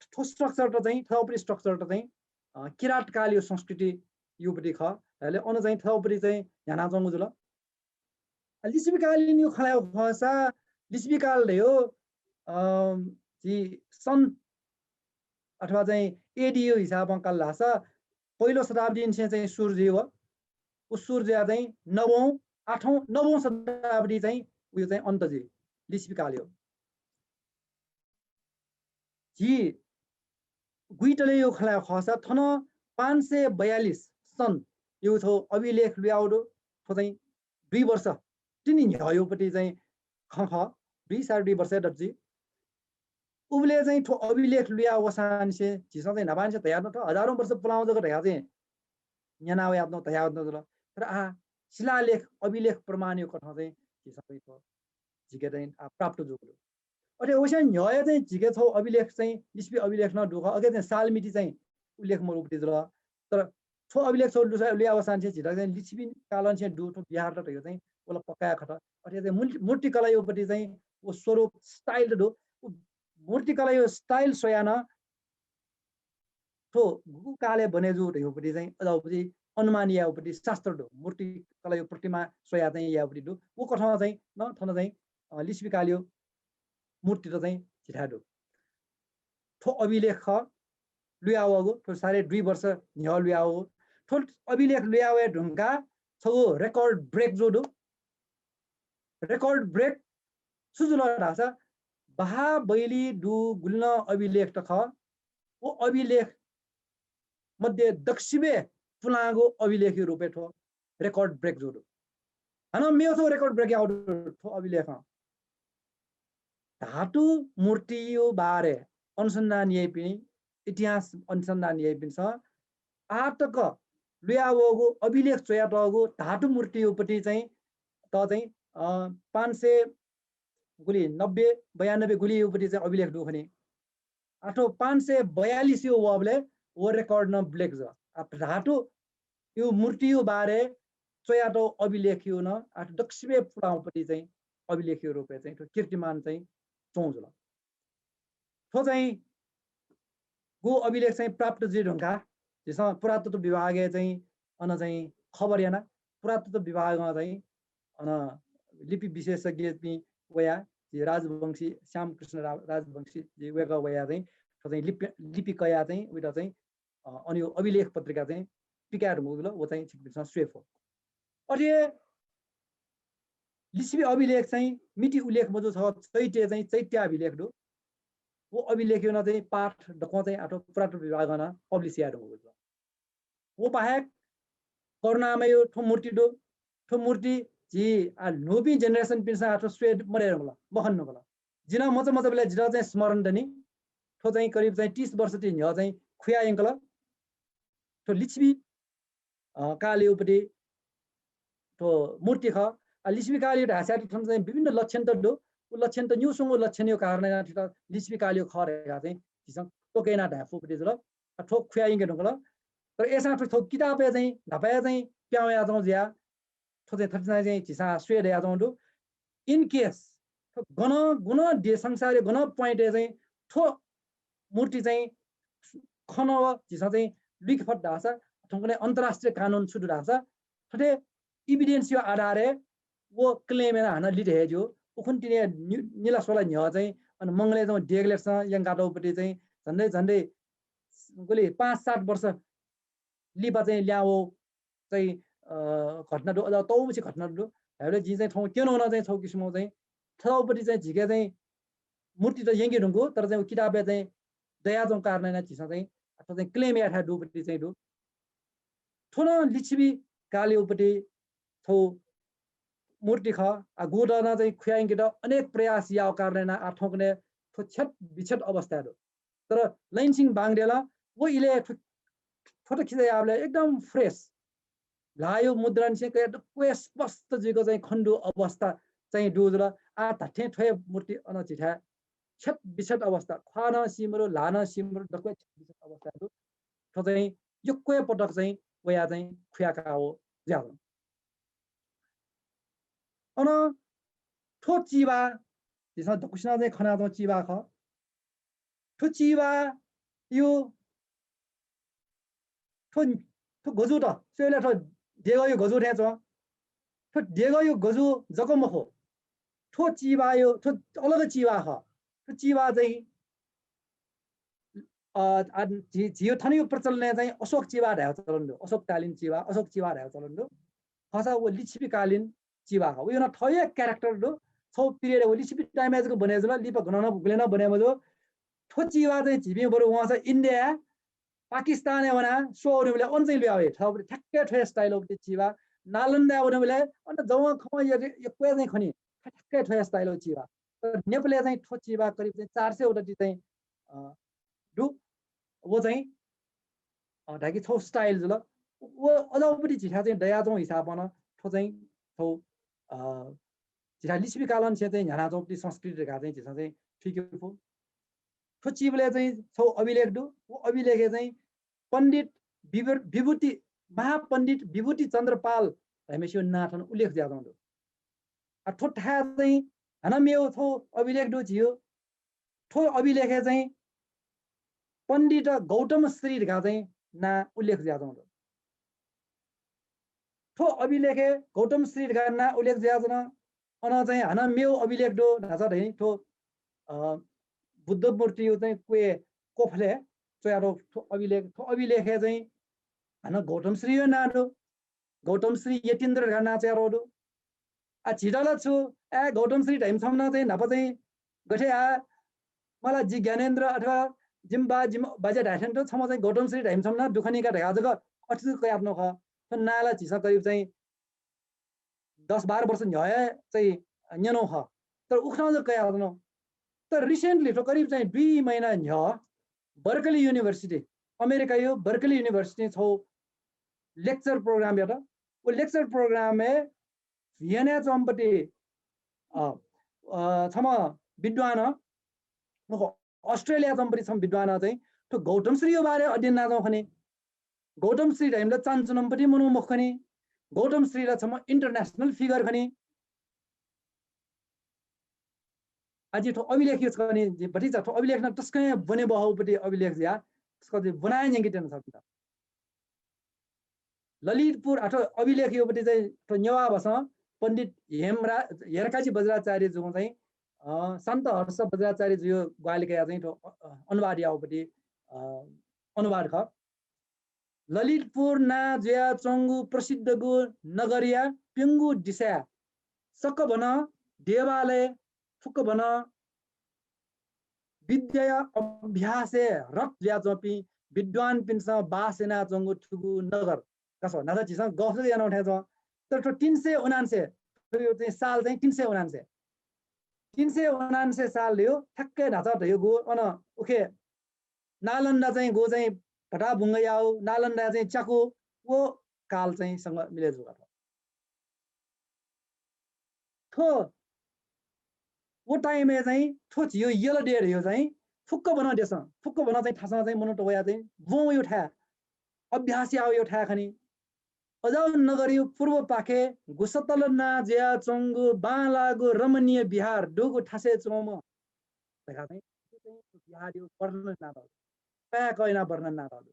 थ्व structure त चाहिँ थ्वपट्टि structure त चाहिँ अ, किरात कालया संस्कृतियापट्टि खः। अले अन चाहिँ थ्वपट्टि चाहिँ न्ह्यानाच्वंगु जुल। लिच्छविकालीनया खँ ल्हायेगु खःसा लिच्छविकाल धयो अ, झी सन् अथवा चाहिँ एडीया हिसाबं काल धाःसा पहिलो शताब्दीनिसें चाहिँ सुरु जुइ व। उ सुरु जुया चाहिँ नवौं, आठौं, नवौं शताब्दी चाहिँ उयो चाहिँ अन्त जुइ लिच्छविकालयो। झी गुइतलेयो खँ ल्हायेगु खःसा थन पाँच सय बयालिस सनयो थ्व अभिलेख लुयावःगु दु। थ्व चाहिँ दुई वर्ष तिनि न्ह्यःयोपट्टि चाहिँ खँ खः। दुई साढे दुई वर्ष दत जुइ। उबलय् चाहिँ थ्व अभिलेख लुया वसांनिसें झीसं चाहिँ न्हापांनिसें धयाच्वना थ्व हजारौं वर्ष पुलांगु जक धयाः चाहिँ न्यना वयाच्वना, धयाच्वना जुल। तर आः शिलालेख, अभिलेख प्रमाणयो कथं चाहिँ झीसं चाहिँ थ्व झीके चाहिँ आः प्राप्त जूगु दु। अथे वसें न्ह्यःया चाहिँ झीके छगू अभिलेख चाहिँ लिच्छवि अभिलेख नं दु खः। अथे चाहिँ सालमिति चाहिँ उल्लेख मरुपट्टि जुल। तर थ्व अभिलेख छगू लुसा-, लुया वसांनिसें झीत चाहिँ लिच्छवि कालंनिसें दु थ्व बिहार त धयो चाहिँ वल पक्का खः। अथे चाहिँ मूर्ति-, मूर्तिकलायोपट्टि चाहिँ व स्वरूप style त दु। उ मूर्तिकलायो style स्वयाः नं थ्व गुगु कालय् बने जू धयोपट्टि चाहिँ अजाउपट्टि अनुमान याउपट्टि शास्त्र दु। मूर्तिकलायो प्रतिमा स्वयाः चाहिँ याउपट्टि दु। व कथं चाहिँ नं थन चाहिँ अ, लिच्छविकालयो मूर्ति त चाहिँ झीथाय् दु। थ्व अभिलेख खः, लुयावःगु, थ्व साढे दुई वर्ष न्ह्यः लुयावःगु। थ्व अभिलेख लुयावये धुंकाः छगू record break जू दु। Record break छु जुल धाःसा बहाः बैली दु गुलिनं अभिलेख त खः, व अभिलेख मध्ये दक्वसिबय् पुलांगु अभिलेखयो रूपय् थ्व record break जू दु। हानं मेगु छगू record break याःगु दु थ्व अभिलेखं। धातु मूर्तियो बारे अनुसन्धान याइपिं, इतिहास अनुसन्धान याइपिन्सं आः तक लुयावःगु अभिलेख च्वयातःगु धातु मूर्तियोपट्टि चाहिँ त चाहिँ, अ, पाँच सय गुलि, नब्बे, बयानब्बे गुलियोपट्टि चाहिँ अभिलेख दु खनी। आः थ्व पाँच सय बयालिसयो वःबलय् व record नं break जुल। आः धातुयो मूर्तियो बारे च्वयातःगु अभिलेखयो नं आः थ्व दक्वसिबय् पुलांगुपट्टि चाहिँ अभिलेखयो रूपय् चाहिँ थ्व कीर्तिमान चाहिँ च्वंगु जुल। थ्व चाहिँ गु अभिलेख चाहिँ प्राप्त जुइ धुंकाः झीसं पुरातत्व विभागय् चाहिँ अन चाहिँ खबर याना। पुरातत्व विभागं चाहिँ अन लिपि विशेषज्ञपिं वया, झी राजवंशी, श्यामकृष्ण रा-, राजवंशी जी वय्कः वया चाहिँ थ्व चाहिँ लिपि, लिपि कया चाहिँ उइत चाहिँ, अ, अन यो अभिलेख पत्रिका चाहिँ पिकाये धुंकूगु जुल, व चाहिँ छिकपिन्सं स्वये फु। अथे लिच्छवि अभिलेख चाहिँ मिति उल्लेख मजू, छगू चैत्य चाहिँ चैत्याभिलेख दु। व अभिलेखयो नं चाहिँ पाठ दक्वं चाहिँ आः थ्व पुरातत्व विभागं नं publish याये धुंकूगु जुल। व बाहेक करुणामययो थ्व मूर्ति दु। थ्व मूर्ति झी आः न्हूपिं generation पिन्सं आः थ्व स्वये मदये धुंकल, मखने धुंकल। जि नं मचा मचाबलय् जितः चाहिँ स्मरण दनि। थ्व चाहिँ करिब चाहिँ तीस वर्ष ति न्ह्यः चाहिँ खुया यंकल। थ्व लिच्छवि, अ, कालयोपट्टि थ्व मूर्ति खः। आ, लिच्छवि कालयो धाःसा थन चाहिँ विभिन्न लक्षण त दु। उ लक्षण त न्यूसुंगु लक्षणयो कारणं यानाः थ्व लिच्छवि कालयो खः धकाः चाहिँ झीसं तोके यानाः धाये फुपट्टि जुल। आ, थ्व खुया यंके धुंकल। तर अय्सां थ्व, थ्व किताबय् चाहिँ न्हापाय् चाहिँ प्याहां वयाच्वंगु जुयाः थ्व चाहिँ थथे चाहिँ झीसं स्वये धयाच्वंगु दु। In case थ्व गनं, गुनं देश संसारयो गनं point य् चाहिँ थ्व मूर्ति चाहिँ खन व झीसं चाहिँ लुइके फत धाःसा, थौंकन्हय् अन्तर्राष्ट्रिय कानुन छु दु धाःसा, थथे evidence यो आधारय् व claim यानाः हानं लित हये ज्यू। उखुन्हु तिनि नि-, निला स्वला न्ह्यः चाहिँ अन मंगलय् चाहिँ डेगलेटसं यंकातःपट्टि चाहिँ झन्डै झन्डै गुलि पाँच सात वर्ष लिपा चाहिँ ल्याहां वःगु चाहिँ, अ, घटना दु, अझ तःमछि घटना दु। धायेबलय् जिं चाहिँ थौं क्यनागु नं चाहिँ छगू किसिमं चाहिँ थौंपट्टि चाहिँ झीके चाहिँ मूर्ति त यंके धुंकू, तर चाहिँ उ किताबय् चाहिँ दयाच्वंगु कारणं यानाः झीसं चाहिँ अथवा चाहिँ claim याये थाय् दुपट्टि चाहिँ दु। थ्व नं लिच्छवि कालयोपट्टि थ्व मूर्ति खः। आ, गुत नं चाहिँ खुया यंकेत अनेक प्रयास याःगु कारणं यानाः आ थौंकन्हय् थ्व छेत बिछेत अवस्थाय् दु। तर लैनसिंह बांग्देलं व इलय् थ्व, थ्व त खिचा याःबलय् एकदम fresh, ल्हाःयो मुद्रा निसें कयाः दक्वय् स्पष्ट जुइक चाहिँ खनेदु अवस्था चाहिँ दु जुल। आः धात्थें थ्व हे मूर्ति अन झीथाय् छेत बिछेत अवस्था, ख्वाः नं सी मदु, ल्हाः नं सी मदु, दक्वय् छेत बिछेत अवस्था दु। थ्व चाहिँ यक्व हे पटक चाहिँ वयाः चाहिँ खुयाकाः व जुयाच्वन। अन थ्व चिबाः, झीसं दक्वसिनं चाहिँ खनाच्वंगु चिबाः खः। थ्व चिबाःयो थ्व, थ्व गजुत स्वयेबलय् थ्व देगःयो गजु थें च्वं। थ्व देगःयो गजु जक मखु, थ्व चिबाःयो थ्व अलग चिबाः खः। थ्व चिबाः चाहिँ, अ, आ, झी, झीयो थनयो प्रचलनय् चाहिँ अशोक चिबाः धायेगु चलन दु, अशोककालीन चिबाः, अशोक चिबाः धायेगु चलन दु। खःसा व लिच्छविकालीन चिबाः खः। वयो नं थःयो character दु। छगू period व लिच्छवि time-य् जक बने जुल, लिपा गनं नं गुबलें नं बने मजू। थ्व चिबाः चाहिँ झीपिं बरु वंसा इन्डियाय्, पाकिस्तानय् वनाः show वनेबलय् अन चाहिँ ल्हुया वइ। थःपट्टि ठ्याक्कै थ्व style-पट्टि चिबाः। नालन्दाय् वनेबलय् अन जवं खवं य-, यक्व चाहिँ खनी। ठ्याक्कै थ्व style चिबाः। तर नेपालय् चाहिँ थ्व चिबाः करिब चाहिँ चार सय वटा ति चाहिँ, अ, दु। व चाहिँ, अ, धाकि छगू style जुल। व अजाउपट्टि झीथाय् चाहिँ दयाच्वंगु हिसाबं थ्व चाहिँ छगू, अ, झीथाय् लिच्छवि कालंनिसें चाहिँ न्ह्यानाच्वंपट्टि संस्कृति धकाः चाहिँ झीसं चाहिँ थुइके फु। थ्व चिबलय् चाहिँ छगू अभिलेख दु। व अभिलेखय् चाहिँ पण्डित विभू-, विभूति, महापण्डित विभूति चन्द्रपाल धइम्हसियो नां थन उल्लेख जुयाच्वंगु दु। आ, थ्व थाय् चाहिँ हानं मेगु छगू अभिलेख दु झीयो। थ्व अभिलेखय् चाहिँ पण्डित गौतम श्री धकाः चाहिँ नां उल्लेख जुयाच्वंगु दु। थ्व अभिलेखय् गौतम श्री धकाः नां उल्लेख जुयाच्वन। अन चाहिँ हानं मेगु अभिलेख दु धाःसा धइनि थ्व, अ, बुद्ध मूर्तियो चाहिँ क्वय् कोफलय् च्वयातःगु थ्व अभिलेख, थ्व अभिलेखय् चाहिँ हानं गौतम श्रीयो नां दु। गौतम श्री यतीन्द्र धकाः नां च्वयातःगु दु। आ, झीत ला छु, ए, गौतम श्री धाइम्ह छम्ह नं चाहिँ न्हापा चाहिँ गथे आ, मला जि ज्ञानेन्द्र अथवा जिमि बा, जिमि बाज्या धायेथें त छम्ह चाहिँ गौतम श्री धाइम्ह छम्ह नं दु खनी का धकाः जक अथे जक कयातःगु खः। थ्व नां ला झीसं करिब चाहिँ दस बाह्र वर्ष न्ह्यः हे चाहिँ न्यनागु खः। तर उखुन्हु जक कयातःगु। तर recently थ्व करिब चाहिँ दुई महिना न्ह्यः Berkeley University, अमेरिकायो Berkeley University छगू lecture program यात। व lecture program-य् भियनय् च्वंपट्टि, अ, अ, छम्ह विद्वान, मखु, अस्ट्रेलियाय् च्वंपट्टि छम्ह विद्वान चाहिँ थ्व गौतम श्रीयो बारे अध्ययन यानाच्वंगु खनी। गौतम श्री धाइम्ह ला चानचुनम्पट्टि मनू मखु खनी। गौतम श्री ला छम्ह international figure खनी। आः जि थ्व अभिलेखयो छकः नि, जि भतिचा थ्व अभिलेख नं तसकं हे ब्वने बहःपट्टि अभिलेख जुयाः छकः जि ब्वना हे न्यंके त्यन छकः। ललितपुर, आ, थ्व अभिलेखयोपट्टि चाहिँ थ्व नेवाः भाषां पण्डित हेमरा-, हेरकाजी वज्राचार्य जुं चाहिँ, अ, शान्तहर्ष वज्राचार्य जुयो ग्वाहालि कयाः चाहिँ थ्व, अ, अ, अनुवाद याःपट्टि, अ, अनुवाद खः। ललितपुर नां जुयाच्वंगु प्रसिद्धगु नगरया प्यंगू दिसाय् सकभनं देवालय, फुक्कभनं विद्याया अभ्यासय् रत जुयाच्वंपिं विद्वानपिन्सं बास यानाच्वंगु थुगु नगर। का स्व, न्हाचः झीसं गफ जक यानागु थें च्वं। तर थ्व तीन सय उनान्सय, थ्व चाहिँ साल चाहिँ तीन सय उनान्सय। तीन सय उनान्सय सालयो ठ्याक्कै न्हाचः धयागु अन उखे नालन्दा चाहिँ गु चाहिँ भताभुङ्ग याउ, नालन्दा चाहिँ च्याकु, व काल चाहिँ सँग मिले जुल। थ्व, व time-य् चाहिँ थ्व झीयो यल देय् धयागु चाहिँ फुक्कभनं देशं, फुक्कभनं चाहिँ थासं चाहिँ मनूत वयाः चाहिँ ब्वं वइगु थाय्, अभ्यास याः वइगु थाय् खनी। अजाउ नगरयो पूर्वपाखे गुसतल नां जुयाच्वंगु बांलाःगु रमणीय विहार दुगु थासय् च्वंम्ह धकाः चाहिँ, चाहिँ विहारयो वर्णन यानातःगु, पाय्‌क यानाः वर्णन यानातःगु।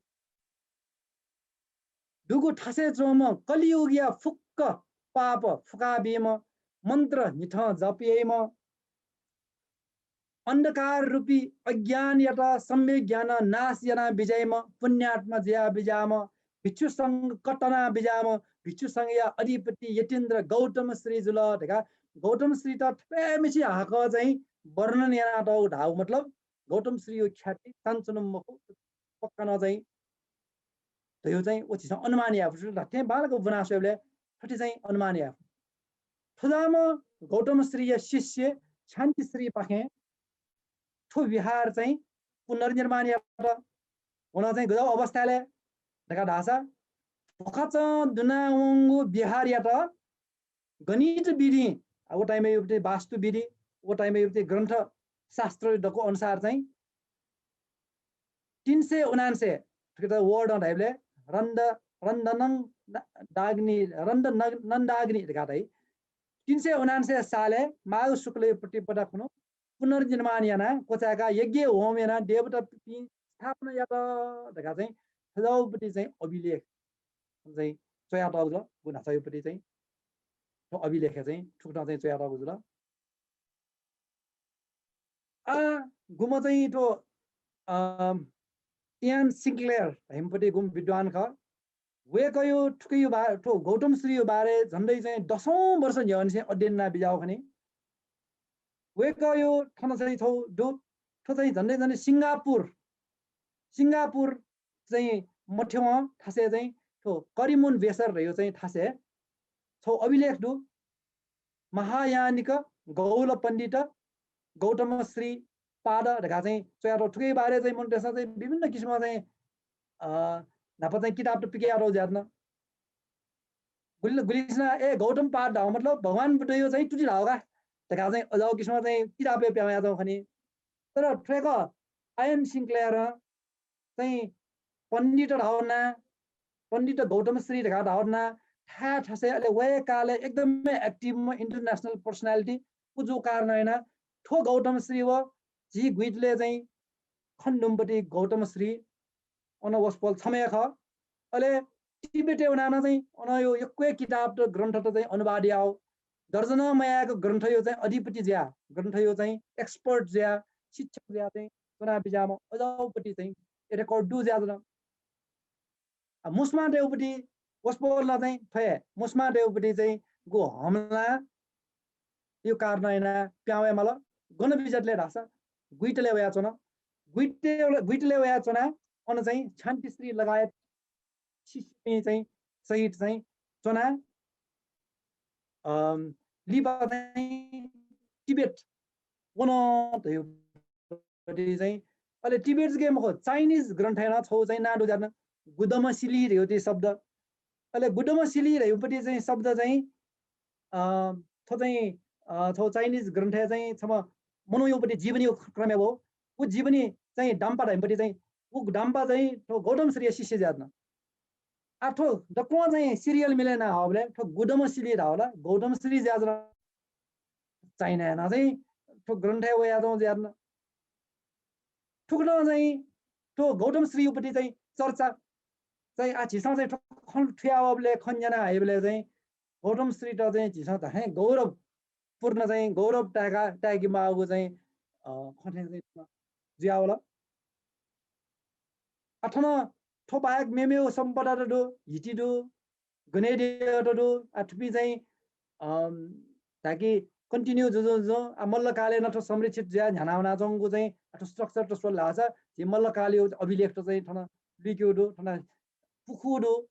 दुगु थासय् च्वंम्ह कलियुगया फुक्क पाप फुकाबीम्ह, मन्त्र न्हिथं जप याइम्ह, अन्धकार रूपी अज्ञानयात सम्यक ज्ञानं नाश याना बिज्याइम्ह, पुण्यात्मा जुया बिज्याःम्ह, भिक्षु संघ कट्टना बिज्याःम्ह, भिक्षु संघया अधिपति यतीन्द्र गौतम श्री जुल धकाः गौतम श्रीत थपाय्‌म्हय्‌सिया हाकः चाहिँ वर्णन यानातःगु धाःगु मतलब गौतम श्रीयो ख्याति चानचुन मखु, पक्का नं चाहिँ धयागु चाहिँ व झीसं अनुमान याये फु। धात्थें बांलाक ब्वना स्वयेबलय् थथे चाहिँ अनुमान याये फु। थज्याःम्ह गौतम श्रीया शिष्य क्षान्ति श्रीपाखें थ्व विहार चाहिँ पुनर्निर्माण यात। व नं चाहिँ गज्याःगु अवस्थाय् ले धकाः धाःसा भखचं दुनावंगु विहारयात गणित विधि, आ, व time-य् युपति वास्तु विधि, व time-य् युपति ग्रन्थ शास्त्र दक्व अनुसार चाहिँ तीन सय उनान्सय, थुकित word धाइबलय् रन्द, रन्दनं दाग्नि, रन्द नग-, नन्दाग्नि धकाः धाइ। तीन सय उनान्सय सालय् माघ शुक्लया प्रतिपदा खुन्हु पुनर्निर्माण यानाः क्वचाय्काः यज्ञ होम यानाः देवतापिं स्थापना यात धकाः चाहिँ थज्याःगुपति चाहिँ अभिलेख चाहिँ च्वयातःगु जुल। गु न्हाचःयुपति चाहिँ थ्व अभिलेखय् चाहिँ थुकथं चाहिँ च्वयातःगु जुल। आ, गुम्ह चाहिँ थ्व, अ, Ian Sinclair धाइम्हपति गुम्ह विद्वान खः। वय्कःयो थुकियो बा-, थ्व गौतम श्रीयो बारे झन्डै चाहिँ दसौं वर्ष न्ह्यःनिसें अध्ययन याना बिज्याःगु खनी। वय्कःयो थन चाहिँ छौ दु, थ्व चाहिँ झन्डै झन्डै सिङ्गापुर, सिङ्गापुर चाहिँ मथ्यवं थासय् चाहिँ थ्व करिमुन बेसर धयो चाहिँ थासय् छौ अभिलेख दु। महायानिक गौल पण्डित गौतम श्री पाद धकाः चाहिँ च्वयातः थुकिया बारे चाहिँ मनूतय्सं चाहिँ विभिन्न किसिमं चाहिँ, अ, न्हापा चाहिँ किताबत पिकयातः ज्यादन। गुलि-, गुलिसिनं ए गौतम पाद धाःगु मतलब भगवान बुद्धयो चाहिँ तुति धाःगु का धकाः चाहिँ अज्याःगु किसिमं चाहिँ किताबय् पिहां वयाच्वंगु खनी। तर थ्वय्कः Ian Sinclair चाहिँ पण्डित धाःगु ना, पण्डित गौतम श्री धकाः धाःगु ना, थाय् थासय् अले वय्कः कालय् एकदमै active म international personality उजु कारणं यानाः थ्व गौतम श्री व झी गुइतलय् चाहिँ खनेदुम्हपति गौतम श्री अन वसपोल छम्ह हे खः। अले तिब्बतय् वनाः नं चाहिँ अनयो यक्व हे किताबत ग्रन्थत चाहिँ अनुवाद याः। दर्जनं मयाय्क ग्रन्थयो चाहिँ अधिपति जुयाः, ग्रन्थयो चाहिँ expert जुयाः, शिक्षक जुयाः चाहिँ च्वना बिज्याःम्ह अज्याःगुपति चाहिँ record दु ज्यादन। आ, मुस्मां तय्गुपति वसपोल नं चाहिँ थ्व हे मुस्मां तय्गुपति चाहिँ गु हमलायो कारणं यानाः पिहां वये माल। गन बिज्यात ले धाःसा गुइतलय् वयाच्वन। गुइतलय्, गुइतलय् वयाच्वनाः अन चाहिँ छान्तिश्री लगायत शिष्यपिं चाहिँ सहित चाहिँ च्वनाः, अम, लिपा चाहिँ तिब्बत वन धयो पति चाहिँ, अले तिब्बत जक हे मखु, Chinese ग्रन्थय् नं छौ चाहिँ नां दु ज्यादन, गुदमसिलि धयो ति शब्द। अले गुदमसिलि धयो पति चाहिँ शब्द चाहिँ, अ, थ्व चाहिँ, अ, छौ Chinese ग्रन्थय् चाहिँ छम्ह मनूयो पति जीवनीयो क्रमय् वः। उ जीवनी चाहिँ डाम्पा धयो पति चाहिँ, उ डाम्पा चाहिँ थ्व गौतम श्रीया शिष्य ज्यादन। आ, थ्व दक्वं चाहिँ serial मिले याना हःबलय् थ्व गुदमसिलि धाःबलय् गौतम श्री ज्यादन। चाइनाय् नं चाहिँ थ्व ग्रन्थय् वयाच्वंगु ज्यादन। थुकथं चाहिँ थ्व गौतम श्रीयो पति चाहिँ चर्चा चाहिँ आ झीसं चाहिँ थ्व खँ थुयावःबलय्, खँ न्यना हइबलय् चाहिँ गौतम श्रीत चाहिँ झीसं धात्थें गौरवपूर्ण चाहिँ गौरव ताय्का, ताय्के माःगु चाहिँ, अ, खँ थें चाहिँ जुयावल। आ थन थ्व बाहेक मेमेगु सम्पदात दु, हिति दु, गनेद्यःत दु। आ थुपिं चाहिँ, अम, धाकि continue जुजुं जुजुं, आ मल्लकालय् नं थ्व संरक्षित जुयाः न्ह्याना वनाच्वंगु चाहिँ आ थ्व structure त स्वल धाःसा झी मल्लकालयो अभिलेखत चाहिँ थन लुइकेगु दु, थन पुखू दु।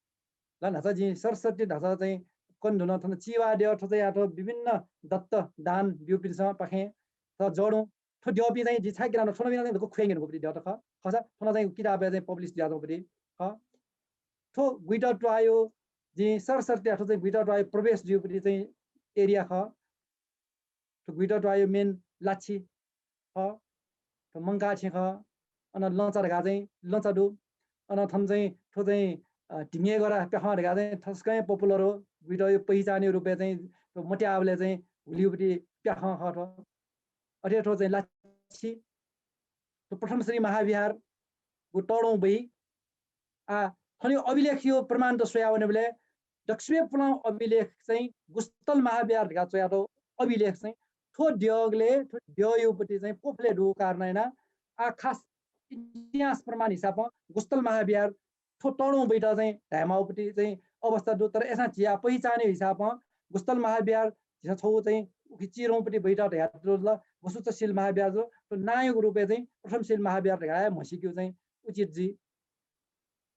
ला न्हाचा जिं सरस्वती न्हाचा चाहिँ कने धुन, थन चिवा द्यः, थ्व चाहिँ आ थ्व विभिन्न दत्त दान ब्यूपिन्सं पाखें थ्व जडुं थ्व द्यःपिं चाहिँ जि छाय्के नं थ्व नं बिना चाहिँ दक्व खुयागे धुंकूपति द्यःत खः। खःसा थन चाहिँ किताबय् चाहिँ publish जुयाच्वंपति खः। थ्व गुइत त्वाःयो जिं सरसर्तिया थ्व चाहिँ गुइत त्वाःयो प्रवेश जुइपति चाहिँ area खः। थ्व गुइत त्वाःयो main लाछि खः। थ्व मंकाः छेँ खः। अन लँचा धकाः चाहिँ लँचा दु। अन थन चाहिँ थ्व चाहिँ, अ, ढिंगे गरा प्याखं धकाः चाहिँ थस्कं हे popular हो। गुइतयो पहिचानयो रूपय् चाहिँ थ्व मत्याःबलय् चाहिँ हुलिउपति प्याखं खः थ्व। अथे थ्व चाहिँ लाछि, थ्व प्रथम श्री महाविहार, गु तःधंगु बही। आ, थनयो अभिलेखयो प्रमाणत स्वयावनेबलय् दक्वसिबें पुलांगु अभिलेख चाहिँ गुस्थल महाविहार धकाः च्वयातःगु अभिलेख चाहिँ थ्व द्यःगलय्, थ्व द्यःयोपति चाहिँ पोफलय् दुगु कारणं यानाः आ खास इतिहास प्रमाण हिसाबं गुस्थल महाविहार थ्व तःधंगु बहीत चाहिँ धायेमाःगुपति चाहिँ अवस्था दु। तर अय्सां झीया पहिचानयो हिसाबं गुस्थल महाविहार झीसं छगू चाहिँ उखे चिधंगुपति बहीत धयातःगु जुल, वसुत्वशील महाविहार जुल। थ्व नांयोगु रूपय् चाहिँ प्रथमशील महाविहार धकाः हे म्हसीकेगु चाहिँ उचित जुइ।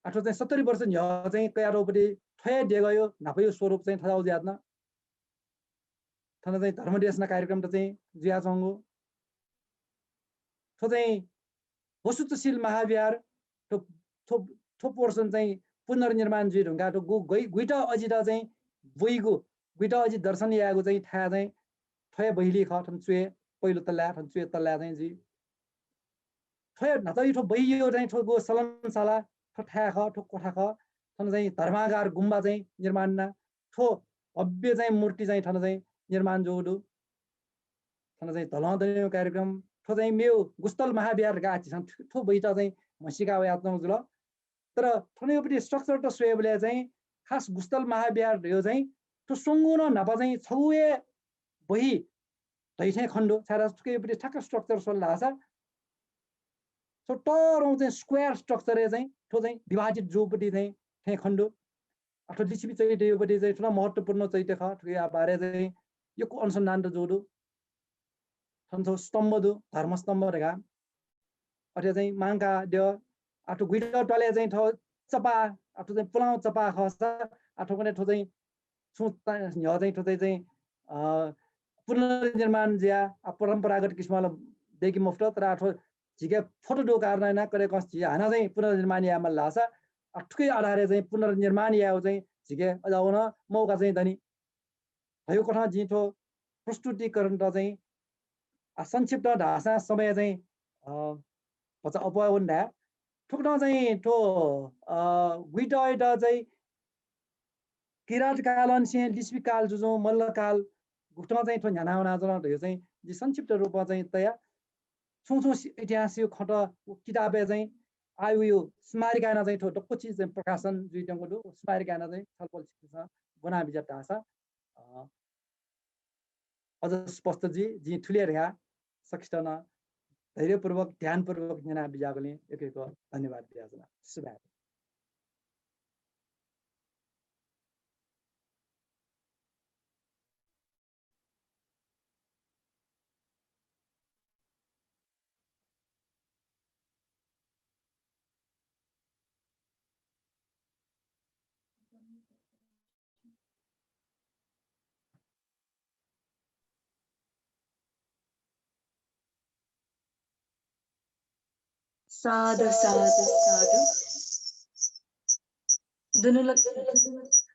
आ थ्व चाहिँ सत्तरी वर्ष न्ह्यः चाहिँ कयातःगुपति थ्व हे देगःयो न्हापायो स्वरूप चाहिँ थज्याःगु जुयाच्वन। थन चाहिँ धर्मदेशना कार्यक्रमत चाहिँ जुयाच्वंगु। थ्व चाहिँ वसुत्वशील महाविहार, थ्व, थ्व, थ्व portion चाहिँ पुनर्निर्माण जुइ धुंकाः थ्व गु-, गुइ-, गुइत अजित चाहिँ ब्वइगु, गुइत अजि दर्शन यायेगु चाहिँ थाय् चाहिँ थ्व हे बहिली खः, थन च्वय्, पहिलो तल्लाय्, थन च्वय् तल्लाय् चाहिँ जुइ। थ्व हे न्हाचः थ्व बहियो चाहिँ थ्व गु सलनसाला, थ्व थाय् खः, थ्व कोठा खः, थन चाहिँ धर्मागार गुम्बा चाहिँ निर्माण याना, थ्व भव्य चाहिँ मूर्ति चाहिँ थन चाहिँ निर्माण जूगु दु। थन चाहिँ धलं दनेगु कार्यक्रम, थ्व चाहिँ मेगु गुस्थल महाविहार धकाः झीसं थ्व, थ्व बहित चाहिँ म्हसीका वयाच्वंगु जुल। तर थनयापट्टि structure त स्वयेबलय् चाहिँ खास गुस्थल महाविहार धयो चाहिँ थ्व स्वंगू नं न्हापा चाहिँ छगू हे बहि धइथें खने दु। छाय्धाःसा थुकियापट्टि ठ्याक्क structure स्वल धाःसा थ्व तःधंगु चाहिँ square structure-य् चाहिँ थ्व चाहिँ विभाजित जूपट्टि चाहिँ थें खने दु। अथवा लिच्छवि चैत्ययापट्टि चाहिँ थ्व नं महत्त्वपूर्ण चैत्य खः। थुकिया बारे चाहिँ यक्व अनुसन्धान त जूगु दु। थन थ्व स्तम्भ दु, धर्मस्तम्भ धकाः। अथे चाहिँ मांका द्यः, आथु गुइत त्वालय् चाहिँ थ्व चपाः, आथु चाहिँ पुलांगु चपाः खःसा, आथु कने थ्व चाहिँ छुं ता-, न्ह्यः चाहिँ थ्व चाहिँ, चाहिँ, अ, पुनर्निर्माण जुया, आ, परम्परागत किसिमं ला दय्के मफुत, तर आथु झीके photo दु कारणं याना करेकंस झी हानं चाहिँ पुनर्निर्माण यायेमाल धाःसा, आ, थुकिया आधारय् चाहिँ पुनर्निर्माण यायेगु चाहिँ झीके अझ नं मौका चाहिँ दनि। थ्व कथं जिं थ्व प्रस्तुतिकरण त चाहिँ, आ, संक्षिप्त धाःसा समय चाहिँ, अ, भचा अप्वः वने धाये। थुकथं चाहिँ थ्व, अ, गुइत अय्त चाहिँ किरात कालंनिसें लिच्छवि काल जुजुं मल्लकाल गुकथं चाहिँ थ्व न्ह्याना वनाच्वन धयो चाहिँ जिं संक्षिप्त रूपं चाहिँ तया। छुं छुं सि-, इतिहासया खँत व किताबय् चाहिँ आः वयो स्मारिकाय् नं चाहिँ थ्व दक्व चिज चाहिँ प्रकाशन जुइत्यंगु दु। स्मारिकाय् नं चाहिँ छलपोल छिकपिन्सं ब्वना बिज्यात धाःसा, अ, अझ स्पष्ट जुइ। जिं थुलि हे धया सकसित नं धैर्यपूर्वक, ध्यानपूर्वक न्यना बिज्याःगुलिं यक्व यक्व धन्यवाद बियाच्वना। सुभाय्। साधु, साधु, साधु। दुनुल-,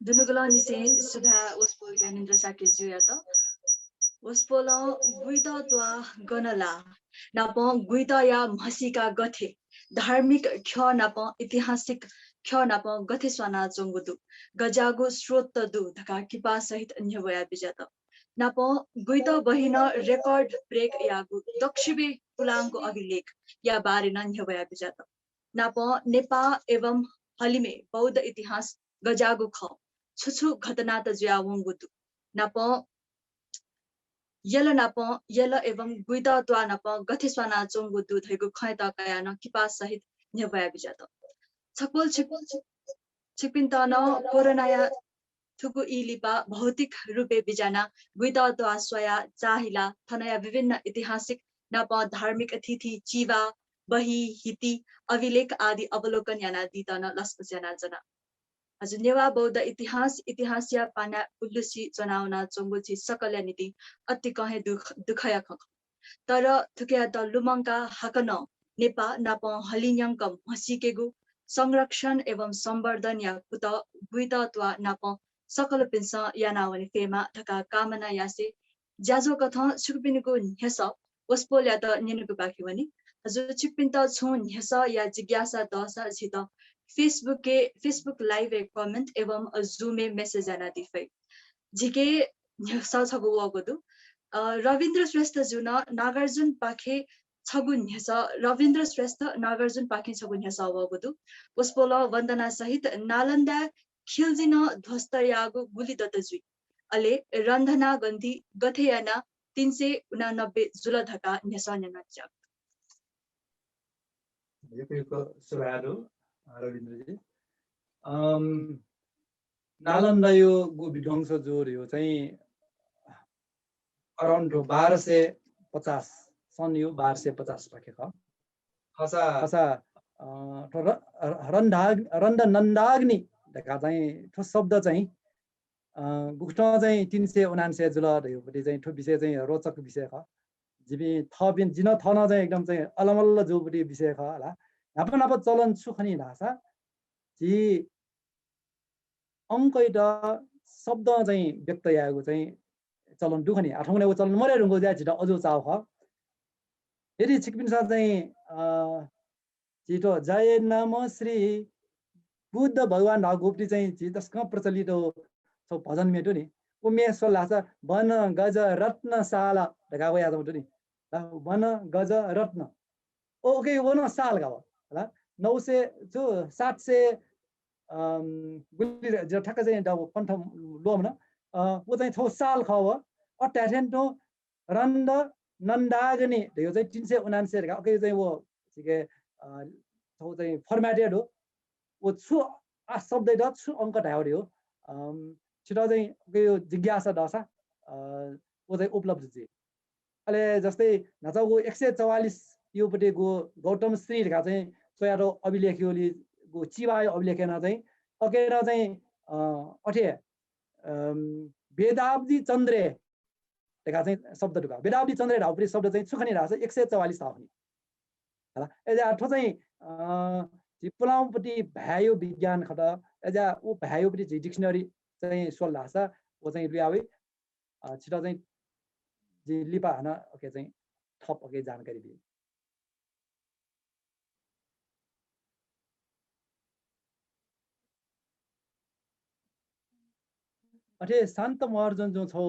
दुनुगलंनिसें सुभाय् वसपोल ज्ञानेन्द्र शाक्यजुयात। वसपोलं गुइत त्वाः गन ला, नापं गुइतया म्हसीका गथे, धार्मिक ख्यः नापं ऐतिहासिक ख्यः नापं गथे स्वानाच्वंगु दु, गज्याःगु स्रोत दु धकाः किपा सहित न्ह्यब्वया बिज्यात। नापं गुइत बहिनं record break याःगु दक्वसिबें पुलांगु अभिलेखया बारे नं न्ह्यब्वया बिज्यात। नापं नेपाः एवं हलिमय् बौद्ध इतिहास गज्याःगु खः, छु छु घटनात जुयावंगु दु, नापं यल नापं, यल एवं गुइत त्वाः नापं गथे स्वानाच्वंगु दु धइगु खँयात कयाः नं किपा सहित न्ह्यब्वया बिज्यात। छकपोल छिक-, छिकपिन्त नं कोरोनाया थुगु ई लिपा भौतिक रूपय् बिज्यानाः गुइत त्वाः स्वयाः चाःहिलाः थनया विभिन्न ऐतिहासिक नापं धार्मिक थीथी चिवा, बही, हिति, अभिलेख आदि अवलोकन यानादीत नं लसकुस यानाच्वना। हजुर, नेवाः बौद्ध इतिहास, इतिहासया पानाय् उल्लुसी च्वनावनाच्वंगु झी सकलया निंतिं अतिकं हे दुःख, दुःखया खँ खः। तर थुकियात लुमंकाः हाकनं नेपाः नापं हलिं न्यंक म्हसीकेगु, संरक्षण एवं संवर्धनया कुतः गुइत त्वाः नापं सकलपिन्सं यानावने फयेमा धकाः कामना यासें ज्याझ्वः कथं छिकपिनिगु न्ह्यसः वसपोलयात न्यनेगु बाकी वनी। हजुर, छिकपिन्त छुं न्ह्यसः या जिज्ञासा दःसा झीत Facebook-य्, Facebook live-य् comment एवं Zoom-य् message यानादी फइ। झीके न्ह्यसः छगू वःगु दु। अ, रविन्द्र श्रेष्ठजुं नागार्जुनपाखें छगू न्ह्यसः, रविन्द्र श्रेष्ठ नागार्जुनपाखें छगू न्ह्यसः वःगु दु। वसपोलं वन्दना सहित नालन्दा खिल्जीं ध्वस्त याःगु गुलि दत जुइ? अले रन्धना गन्थि गथे यानाः तीन सय उनानब्बे जुल धकाः न्ह्यसः न्यनाबिज्यात। यक्व यक्व सुभाय् दु, रविन्द्रजी। अम, नालन्दायो गु विध्वंस जू धयो चाहिँ around बाह्र सय पचास, सनयो बाह्र सय पचास पाखे खः। खःसा, खःसा, अ, थ्व र-, र-, रन्धाग-, रन्धनन्दाग्नि धकाः चाहिँ थ्व शब्द चाहिँ, अ, गुकथं चाहिँ तीन सय उनान्सय जुल धयोपट्टि चाहिँ थ्व विषय चाहिँ रोचक विषय खः। जिपिं थःपिं, जिं थः नं चाहिँ एकदम चाहिँ अलमल्ल जूपट्टि विषय खः होला। न्हापा न्हापा चलन छु खनी धाःसा, झी अंकयात शब्दं चाहिँ व्यक्त यायेगु चाहिँ चलन दु खनि। आः थौंकन्हय् व चलन मदये धुंकूगु जुयाः झीत अजू चाःगु खः। यदि छिकपिन्सं चाहिँ, अ, झीत जय नमः श्री बुद्ध भगवान धाःगु गुपति चाहिँ झी तसकं प्रचलित हो, छगू भजन म्ये दु नि। व म्ये स्वल धाःसा वन गज रत्न साल धकाः वयाच्वंगु दु नि। वन गज रत्न। ओ, OK, व नं साल का व। हला, नौ सय, छु, सात सय, अम, गुलि जितः ठ्याक्क चाहिँ द-, कण्ठ ल्वःमन। अ, व चाहिँ छगू साल खः व। अथे धाये थें तुं रन्द नन्दाग्नि धयागु चाहिँ तीन सय उनान्सय धकाः, OK, चाहिँ व छिके, अ, छगू चाहिँ format या दु। व छु आ शब्दयात छु अंक धायेगु धयागु, अम, छितः चाहिँ, OK, यो जिज्ञासा दःसा, अ, व चाहिँ उपलब्ध जुइ। अले जस्तै न्हाचःगु एक सय चौवालिस योपतिगु गौतम श्री धकाः चाहिँ च्वयातःगु अभिलेखयागु चिबाया अभिलेखय् नं चाहिँ, OK, नं चाहिँ, अ, अथे, अम, वेदाब्दी चन्द्रे धकाः चाहिँ शब्द दु का। वेदाब्दी चन्द्रे धाःगु पति शब्द चाहिँ छु खनि धाःसा एक सय चौवालिस धाःगु खनि। हला, अय्‌जुयाः थ्व चाहिँ, अ, झी पुलांगु पति भाय्‌या विज्ञान खः। अय्‌जुयाः व भाय्‌या पति झी dictionary चाहिँ स्वल धाःसा व चाहिँ लुया वइ। अ, छितः चाहिँ जिं लिपा हानं, OK, चाहिँ थप, OK, जानकारी बी। अथे शान्त महर्जनजुं छगू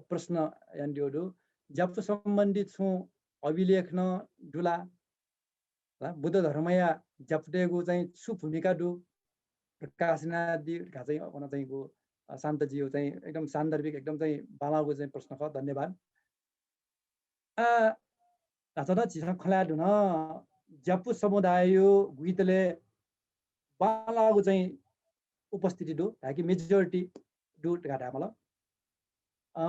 प्रश्न यानादियागु दु, ज्यापु सम्बन्धी छुं अभिलेख नं दु ला? ला, बुद्ध धर्मया ज्यापुतय्‌गु चाहिँ छु भूमिका दु? प्रकाश यानादी धकाः चाहिँ अन चाहिँ गु, अ, शान्तजीयो चाहिँ एकदम सान्दर्भिक, एकदम चाहिँ बांलाःगु चाहिँ प्रश्न खः। धन्यवाद। आ, न्हाचः नं झीसं खँ ल्हाये धुन, ज्यापु समुदाययो गुइतलय् बांलाःगु चाहिँ उपस्थिति दु, धाय्‌कि majority दु धकाः धायेमाल। अ,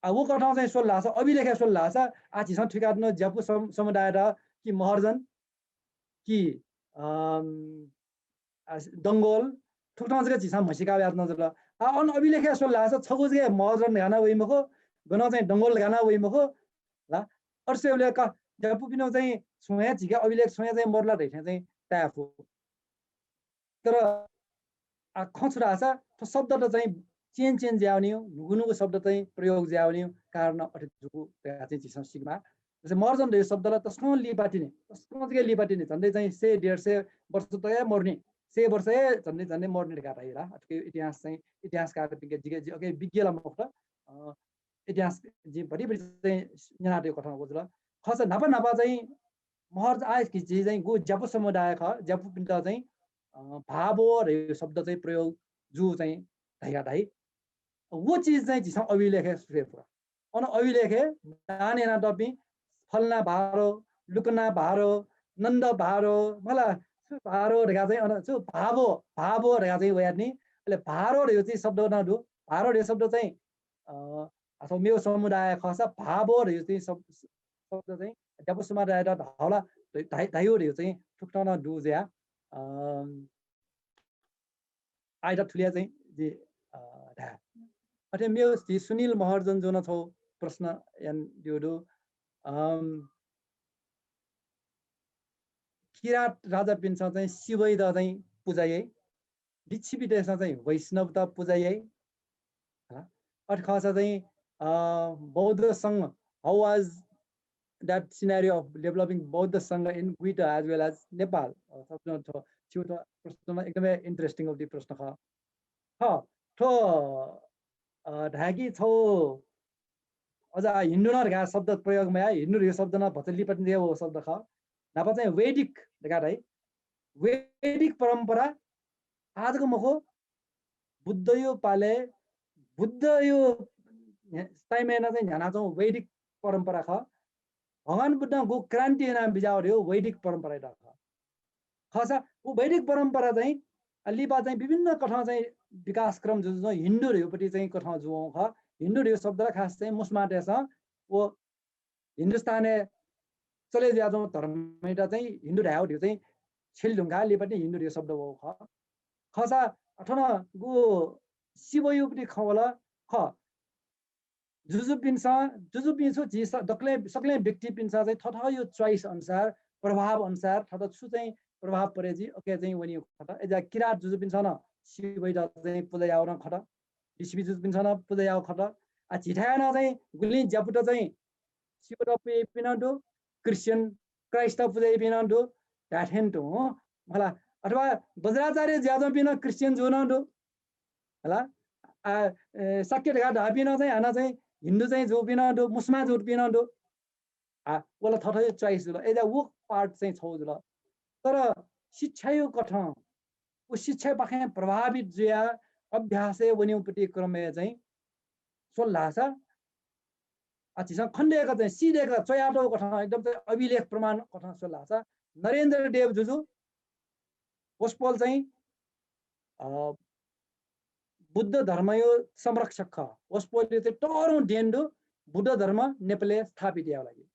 आ, व कथं चाहिँ स्वल धाःसा, अभिलेखय् स्वल धाःसा, आ, झीसं थुइकाच्वनागु ज्यापु सम-, समुदायत कि महर्जन, कि, अम, आ, डंगोल, थुकथं जक झीसं म्हसीका वयाच्वना जुल। आ, अन अभिलेखय् स्वल धाःसा छगू जक हे महर्जन धकाः नं वइ मखु, गनं चाहिँ डंगोल धकाः नं वइ मखु। ला, अथे स्वयेबलय् का, ज्यापुपिनिगु चाहिँ छुं हे झीके अभिलेख छुं हे चाहिँ मदु ला धइथें चाहिँ ताये फु। तर आ, खँ छु धाःसा थ्व शब्दत चाहिँ change change जुयावनीगु, न्हूगु न्हूगु शब्द चाहिँ प्रयोग जुयावनीगु कारण अथे जूगु धकाः चाहिँ झीसं सीकेमाः। जस्तै महर्जन धइगु शब्दत तसकं लिपातिनि, तसकं जक लिपातिनि, झन्डै चाहिँ सय डेढ सय वर्ष तक हे मरुनि, सय वर्ष हे झन्डै झन्डै मरुनि धकाः धाइ ला। अथे इतिहास चाहिँ, इतिहासकारपिन्के जिके, जि, OK, विज्ञ ला मखुत, अ, इतिहास जिं भतिभति चाहिँ न्यनातःगु कथं व जुल। खःसा न्हापा न्हापा चाहिँ महर्जन, आ, कि झी चाहिँ गु ज्यापु समुदाय खः, ज्यापुपिन्त चाहिँ, अ, भाव धइगु शब्द चाहिँ प्रयोग जू चाहिँ धइका धाइ। व चिज चाहिँ झीसं अभिलेखय् स्वये फु। अन अभिलेखय् दान यानातःपिं फलना भारो, लुकना भारो, नन्द भारो, मला छु भारो धकाः चाहिँ अन छु भावो, भावो धकाः चाहिँ वयातिनि। अले भारो धइगु चाहिँ शब्द नं दु। भारो धइगु शब्द चाहिँ, अ, अथवा मेगु समुदाय खःसा भावो धइगु चाहिँ शब्द चाहिँ ज्यापु समुदायत धाःगु ला धाइ-, धाइ-, धाइगु धइगु चाहिँ थुकथं नं दु जुया, अ, आःयात थुलिया चाहिँ जि, अ, धाये। अथे मेगु झी सुनिल महर्जनजुं नं छगू प्रश्न यानादियागु दु। अम, किरात राजापिन्सं चाहिँ शिवयात चाहिँ पुजा याइ, लिच्छवितय्‌सं चाहिँ वैष्णवत पुजा याइ। हला, अथे खःसा चाहिँ, अ, बौद्ध संघ, how was that scenario of developing बौद्ध संघ in गुइत as well as नेपाल? अ, थ्व, थ्व, थ्व, थ्व प्रश्न एकदमै interesting of the प्रश्न खः। खः, थ्व, अ, धाय्‌कि छगू अझ हिन्दू नं धकाः शब्द प्रयोग मयाः, हिन्दू धइगु शब्द नं भचा लिपातिनि हे वःगु शब्द खः। न्हापा चाहिँ वैदिक धकाः धाइ। वैदिक परम्परा आजको मखु, बुद्धयो पालय्, बुद्धयो time-य् नं चाहिँ न्ह्यानाच्वंगु वैदिक परम्परा खः। भगवान बुद्धं गु क्रान्ति यानाः बिज्याःगु धइगु वैदिक परम्परायात खः। खःसा व वैदिक परम्परा चाहिँ, अ, लिपा चाहिँ विभिन्न कथं चाहिँ विकासक्रम जुजुं हिन्दू धइगु पति चाहिँ कथं जुवं खः। हिन्दू धइगु शब्द ला खास चाहिँ मुसलमानतय्‌सं व हिन्दुस्तानय् चले जुयाच्वंगु धर्मयात चाहिँ हिन्दू धायेगु धइगु चाहिँ छ्यले धुंकाः लिपातिनि हिन्दू धइगु शब्द वःगु खः। खःसा थन गु शिवयो पति खँ वल खः। जुजुपिन्सं, जुजुपिं छु झी स-, दकलय्, सकलें व्यक्तिपिन्सं चाहिँ थःथःयो choice अनुसार, प्रभाव अनुसार थःत छु चाहिँ प्रभाव परे जुइ, OK चाहिँ वनीगु खः। अय्‌जुयाः किरात जुजुपिन्सं नं शिवयात चाहिँ पुजा यावं खत, ऋषिपिं जुजुपिन्सं नं पुजा यावं खत। आ, झीथाय् नं चाहिँ गुलिं ज्यापुत चाहिँ शिवत पुइपिं नं दु, क्रिस्चियन क्राइस्ट पुजा याइपिं नं दु धाये थें तुं, हला। अथवा वज्राचार्य ज्याझ्वःपिं नं क्रिस्चियन जू नं दु, हला। आ, ए, शाक्य धकाः धाःपिं नं चाहिँ हानं चाहिँ हिन्दू चाहिँ जूपिं नं दु, मुसलमान जूपिं नं दु। आ, व ला थःथःया choice जुल। अय्‌जा व part चाहिँ छगू जुल। तर शिक्षाया कथं, व शिक्षापाखें प्रभावित जुयाः अभ्यासय् वनेगुपट्टि क्रमय् चाहिँ स्वल धाःसा, आ, झीसं खनेदय्‌क चाहिँ, सीदय्‌क च्वयातःगु कथं एकदम चाहिँ अभिलेख प्रमाण कथं स्वल धाःसा, नरेन्द्र देव जुजु, वसपोल चाहिँ, अ, बुद्ध धर्मया संरक्षक खः। वसपोलया चाहिँ तःधंगु देन दु बुद्ध धर्म नेपालय् स्थापित यायेगु लागि।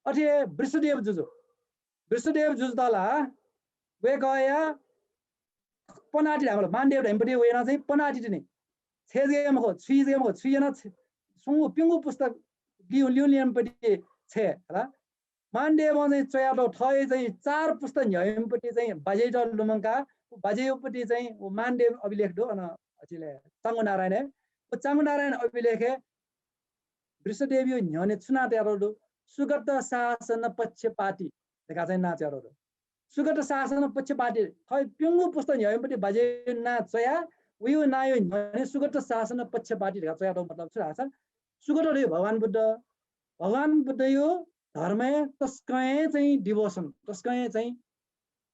अथे हे वृषदेव जुजु, वृषदेव जुजुत ला वय्‌कःया पनाति धायेमाल, मानदेव धाइम्हपट्टि वयाः चाहिँ पनाति तिनि। छय् जक मखु, छुइ जक मखु, छुइ याना छ-, स्वंगू प्यंगू पुस्ता लिउँ लिउँ लिउम्हपट्टि छय्, हला। मानदेवं चाहिँ च्वयातःगु थःया चाहिँ चार पुस्ता न्ह्यःम्हपट्टि चाहिँ बाज्यायात लुमंकाः, व बाज्यायापट्टि चाहिँ व मानदेव अभिलेख दु, अन अथे हे चांगुनारायण हे। व चांगुनारायण अभिलेखय् वृषदेवया न्ह्यःने छु नां तयातःगु दु? सुगत शासन पक्षपाती धकाः चाहिँ नां तयातःगु दु। सुगत शासन पक्षपाती, थः प्यंगू पुस्ता न्ह्यःम्हपट्टि बाज्याया नां च्वयाः, वया नांया न्ह्यःने सुगत शासन पक्षपाती धकाः च्वयातःगु मतलब छु धाःसा, सुगत धइगु भगवान बुद्ध, भगवान बुद्धया धर्मय् तसकं हे चाहिँ devotion, तसकं हे चाहिँ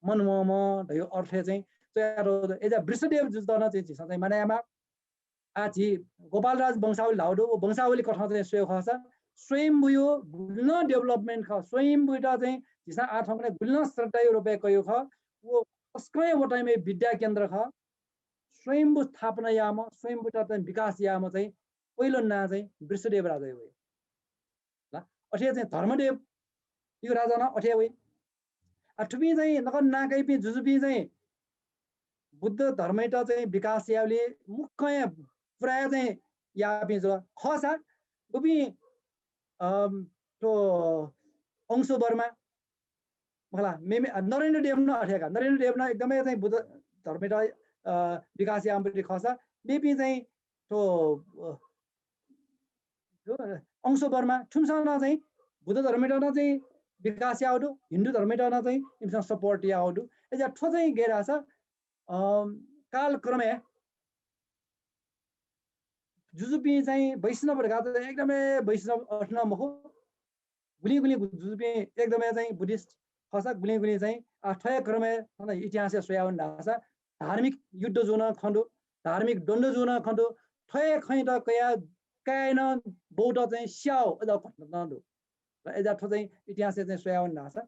मनवंम्ह धइगु अर्थय् चाहिँ च्वयातःगु दु। अय्‌जा वृषदेव जुजुत नं चाहिँ झीसं चाहिँ मानय् यायेमाः। आ, झी गोपालराज वंशावली धाःगु दु, व वंशावली कथं चाहिँ स्वयेगु खःसा, स्वयम्भूया गुलि नं development खः, स्वयम्भूयात चाहिँ झीसं आः थौंकन्हय् गुलि नं श्रद्धाया रूपय् कयागु खः, व तसकं हे व time-य् विद्या केन्द्र खः। स्वयम्भू स्थापना याःम्ह, स्वयम्भूयात चाहिँ विकास याःम्ह चाहिँ पहिलो नां चाहिँ वृषदेव राजा वइ। ला, अथे हे चाहिँ धर्मदेव इगु राजा नं अथे हे वइ। आ, थुपिं चाहिँ नकतिनि नां काइपिं जुजुपिं चाहिँ बुद्ध धर्मयात चाहिँ विकास यायेबलय् मुक्कं हे पुरा हे चाहिँ याःपिं जुल। खःसा गुपिं, अम, थ्व अंशुवर्मा, मखु ला, मेमे, अ, नरेन्द्र देव नं अथे हे का। नरेन्द्र देव नं एकदमै चाहिँ बुद्ध धर्मयात, अ, विकास याःम्हपट्टि खःसा मेपिं चाहिँ थ्व, अ, थ्व अंशुवर्मा, थुमिसं नं चाहिँ बुद्ध धर्मयात नं चाहिँ विकास याःगु दु, हिन्दू धर्मयात नं चाहिँ इमिसं support याःगु दु। अय्‌जा थ्व चाहिँ गय् धाःसा, अ, कालक्रमय् जुजुपिं चाहिँ वैष्णव धकाः चाहिँ एकदमै वैष्णव अथे नं मखु। गुलिं गुलिं जुजुपिं एकदमै चाहिँ Buddhist खःसा, गुलिं गुलिं चाहिँ, आ, थ्व हे क्रमय् थन इतिहासय् स्वयावन धाःसा धार्मिक युद्ध जूगु नं खँ दु, धार्मिक द्वन्द्व जूगु नं खँ दु, थ्व हे खँयात कयाः काय् नं बौद्ध चाहिँ स्याः अय्‌जा घटना नं दु। र अय्‌जा थ्व चाहिँ इतिहासय् चाहिँ स्वयावन धाःसा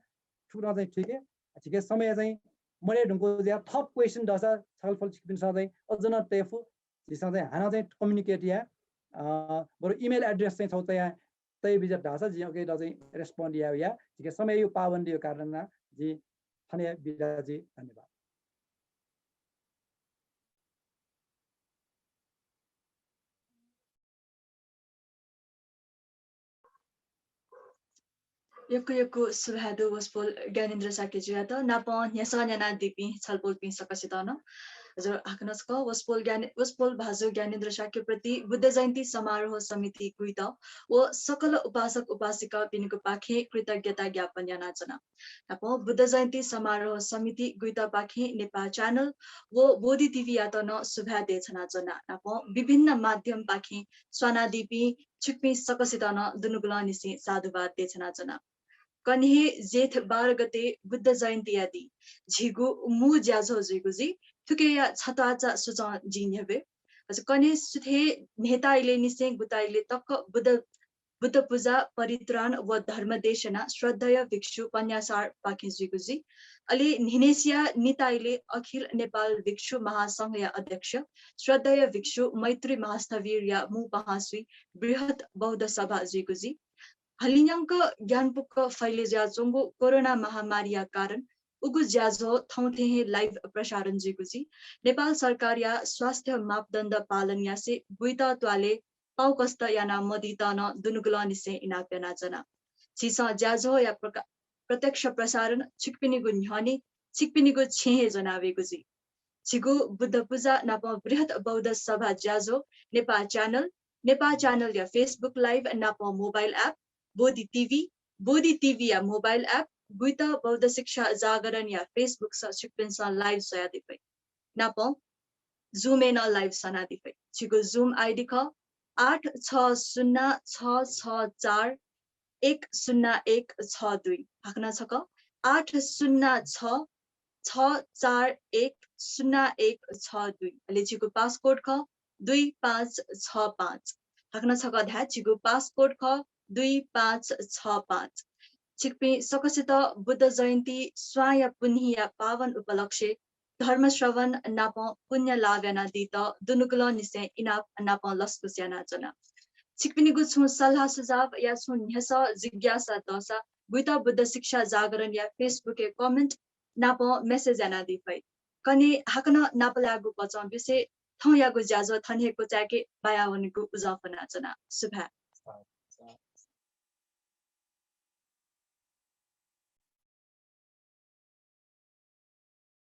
थुकथं चाहिँ ठीक हे, झीके समय चाहिँ मदये धुंकूगु जुयाः थप question दःसा छलफल छिकपिन्सं चाहिँ अझ नं तये फु। झीसं चाहिँ हानं चाहिँ communicate याये, अ, बरु email address चाहिँ छगू तया, तया बिज्यात धाःसा जिं उकियात चाहिँ respond याये या। झीके समयया पाबन्दीया कारणं जिं थन हे बिदा जुइ। धन्यवाद। यक्व यक्व सुभाय् दु वसपोल ज्ञानेन्द्र शाक्यजुयात, नापं न्ह्यसः न्यानादीपिं छलपोलपिं सकसितं नं। हजुर, हाकनं छकः वसपोल ज्ञाने-, वसपोल भाजु ज्ञानेन्द्र शाक्यप्रति बुद्ध जयन्ती समारोह समिति गुइत व सकल उपासक उपासिकापिनिगु पाखें कृतज्ञता ज्ञापन यानाच्वना। नापं बुद्ध जयन्ती समारोह समिति गुइत पाखें नेपाः channel व बोधि TV यात नं सुभाय् देछानाच्वना। नापं विभिन्न माध्यम पाखें स्वानादीपिं छिकपिं सकसितं नं दुनुगलंनिसें साधुवाद देछानाच्वना। कन्हे जेठ बाह्र गते बुद्ध जयन्तीया दिं झीगु मू ज्याझ्वः जुइगु जुइ। थुकिया छत्वाःचा सूचं जिं न्ह्यब्वये। हजुर, कन्हे सुथय् न्हय्ता इलय् निसें गुता इलय् तक बुद्ध, बुद्ध पुजा, परित्राण व धर्म देशना श्रद्धेय भिक्षु पन्यासार पाखें जुइगु जुइ। अले न्हिनय्सिया निता इलय् अखिल नेपाल भिक्षु महासंघया अध्यक्ष श्रद्धेय भिक्षु मैत्री महास्थविरया मू पहां स्वयाः बृहत् बौद्ध सभा जुइगु जुइ। हलिंन्यंक ग्यानापुक फैले जुयाच्वंगु कोरोना महामारीया कारण उगु ज्याझ्वः थौं थें हे live प्रसारण जुइगु जुइ। नेपाल सरकारया स्वास्थ्य मापदण्ड पालन यासें गुइत त्वालय् पाउकष्ट याना मदीत नं दुनुगलंनिसें इनाप यानाच्वना। झीसं ज्याझ्वःया प्रका-, प्रत्यक्ष प्रसारण छिकपिनिगु न्ह्यःने छिकपिनिगु छेँय् हे ज्वनावयेगु जुइ। झीगु बुद्ध पूजा नापं बृहत् बौद्ध सभा ज्याझ्वः नेपाः च्यानल, नेपाः च्यानलया Facebook live नापं mobile app, बोधि TV, बोधि TVया mobile app, बुद्ध बौद्ध शिक्षा जागरणया Facebook स छिकपिन्सं live स्वयादी फइ। नापं Zoom-य् नं live सनादी फइ। झीगु Zoom ID खः आठ छ शून्य छ छ चार एक शून्य एक छ दुई। हाकनं छकः आठ शून्य छ छ चार एक शून्य एक छ दुई। अले झीगु passcode खः दुई पाँच छ पाँच। हाकनं छकः धाये, झीगु passcode खः दुई पाँच छ पाँच। छिकपिं सकसित बुद्ध जयन्ती स्वांया पुन्हिया पावन उपलक्ष्य धर्म श्रवण नापं पुण्य लाभ यानादीत दुनुगलंनिसें इनाप नापं लसकुस यानाच्वना। छिकपिनिगु छुं सल्लाह सुझाव या छुं न्ह्यसः जिज्ञासा दःसा बुद्ध बुद्ध शिक्षा जागरणया Facebook-य् comment नापं message यानादी फइ। कन्हय् हाकनं नापलायेगु बचं ब्यूसे थौंयागु ज्याझ्वः थन हे क्वचाय्के बायावनेगु उजं फ्वनाच्वना। सुभाय्।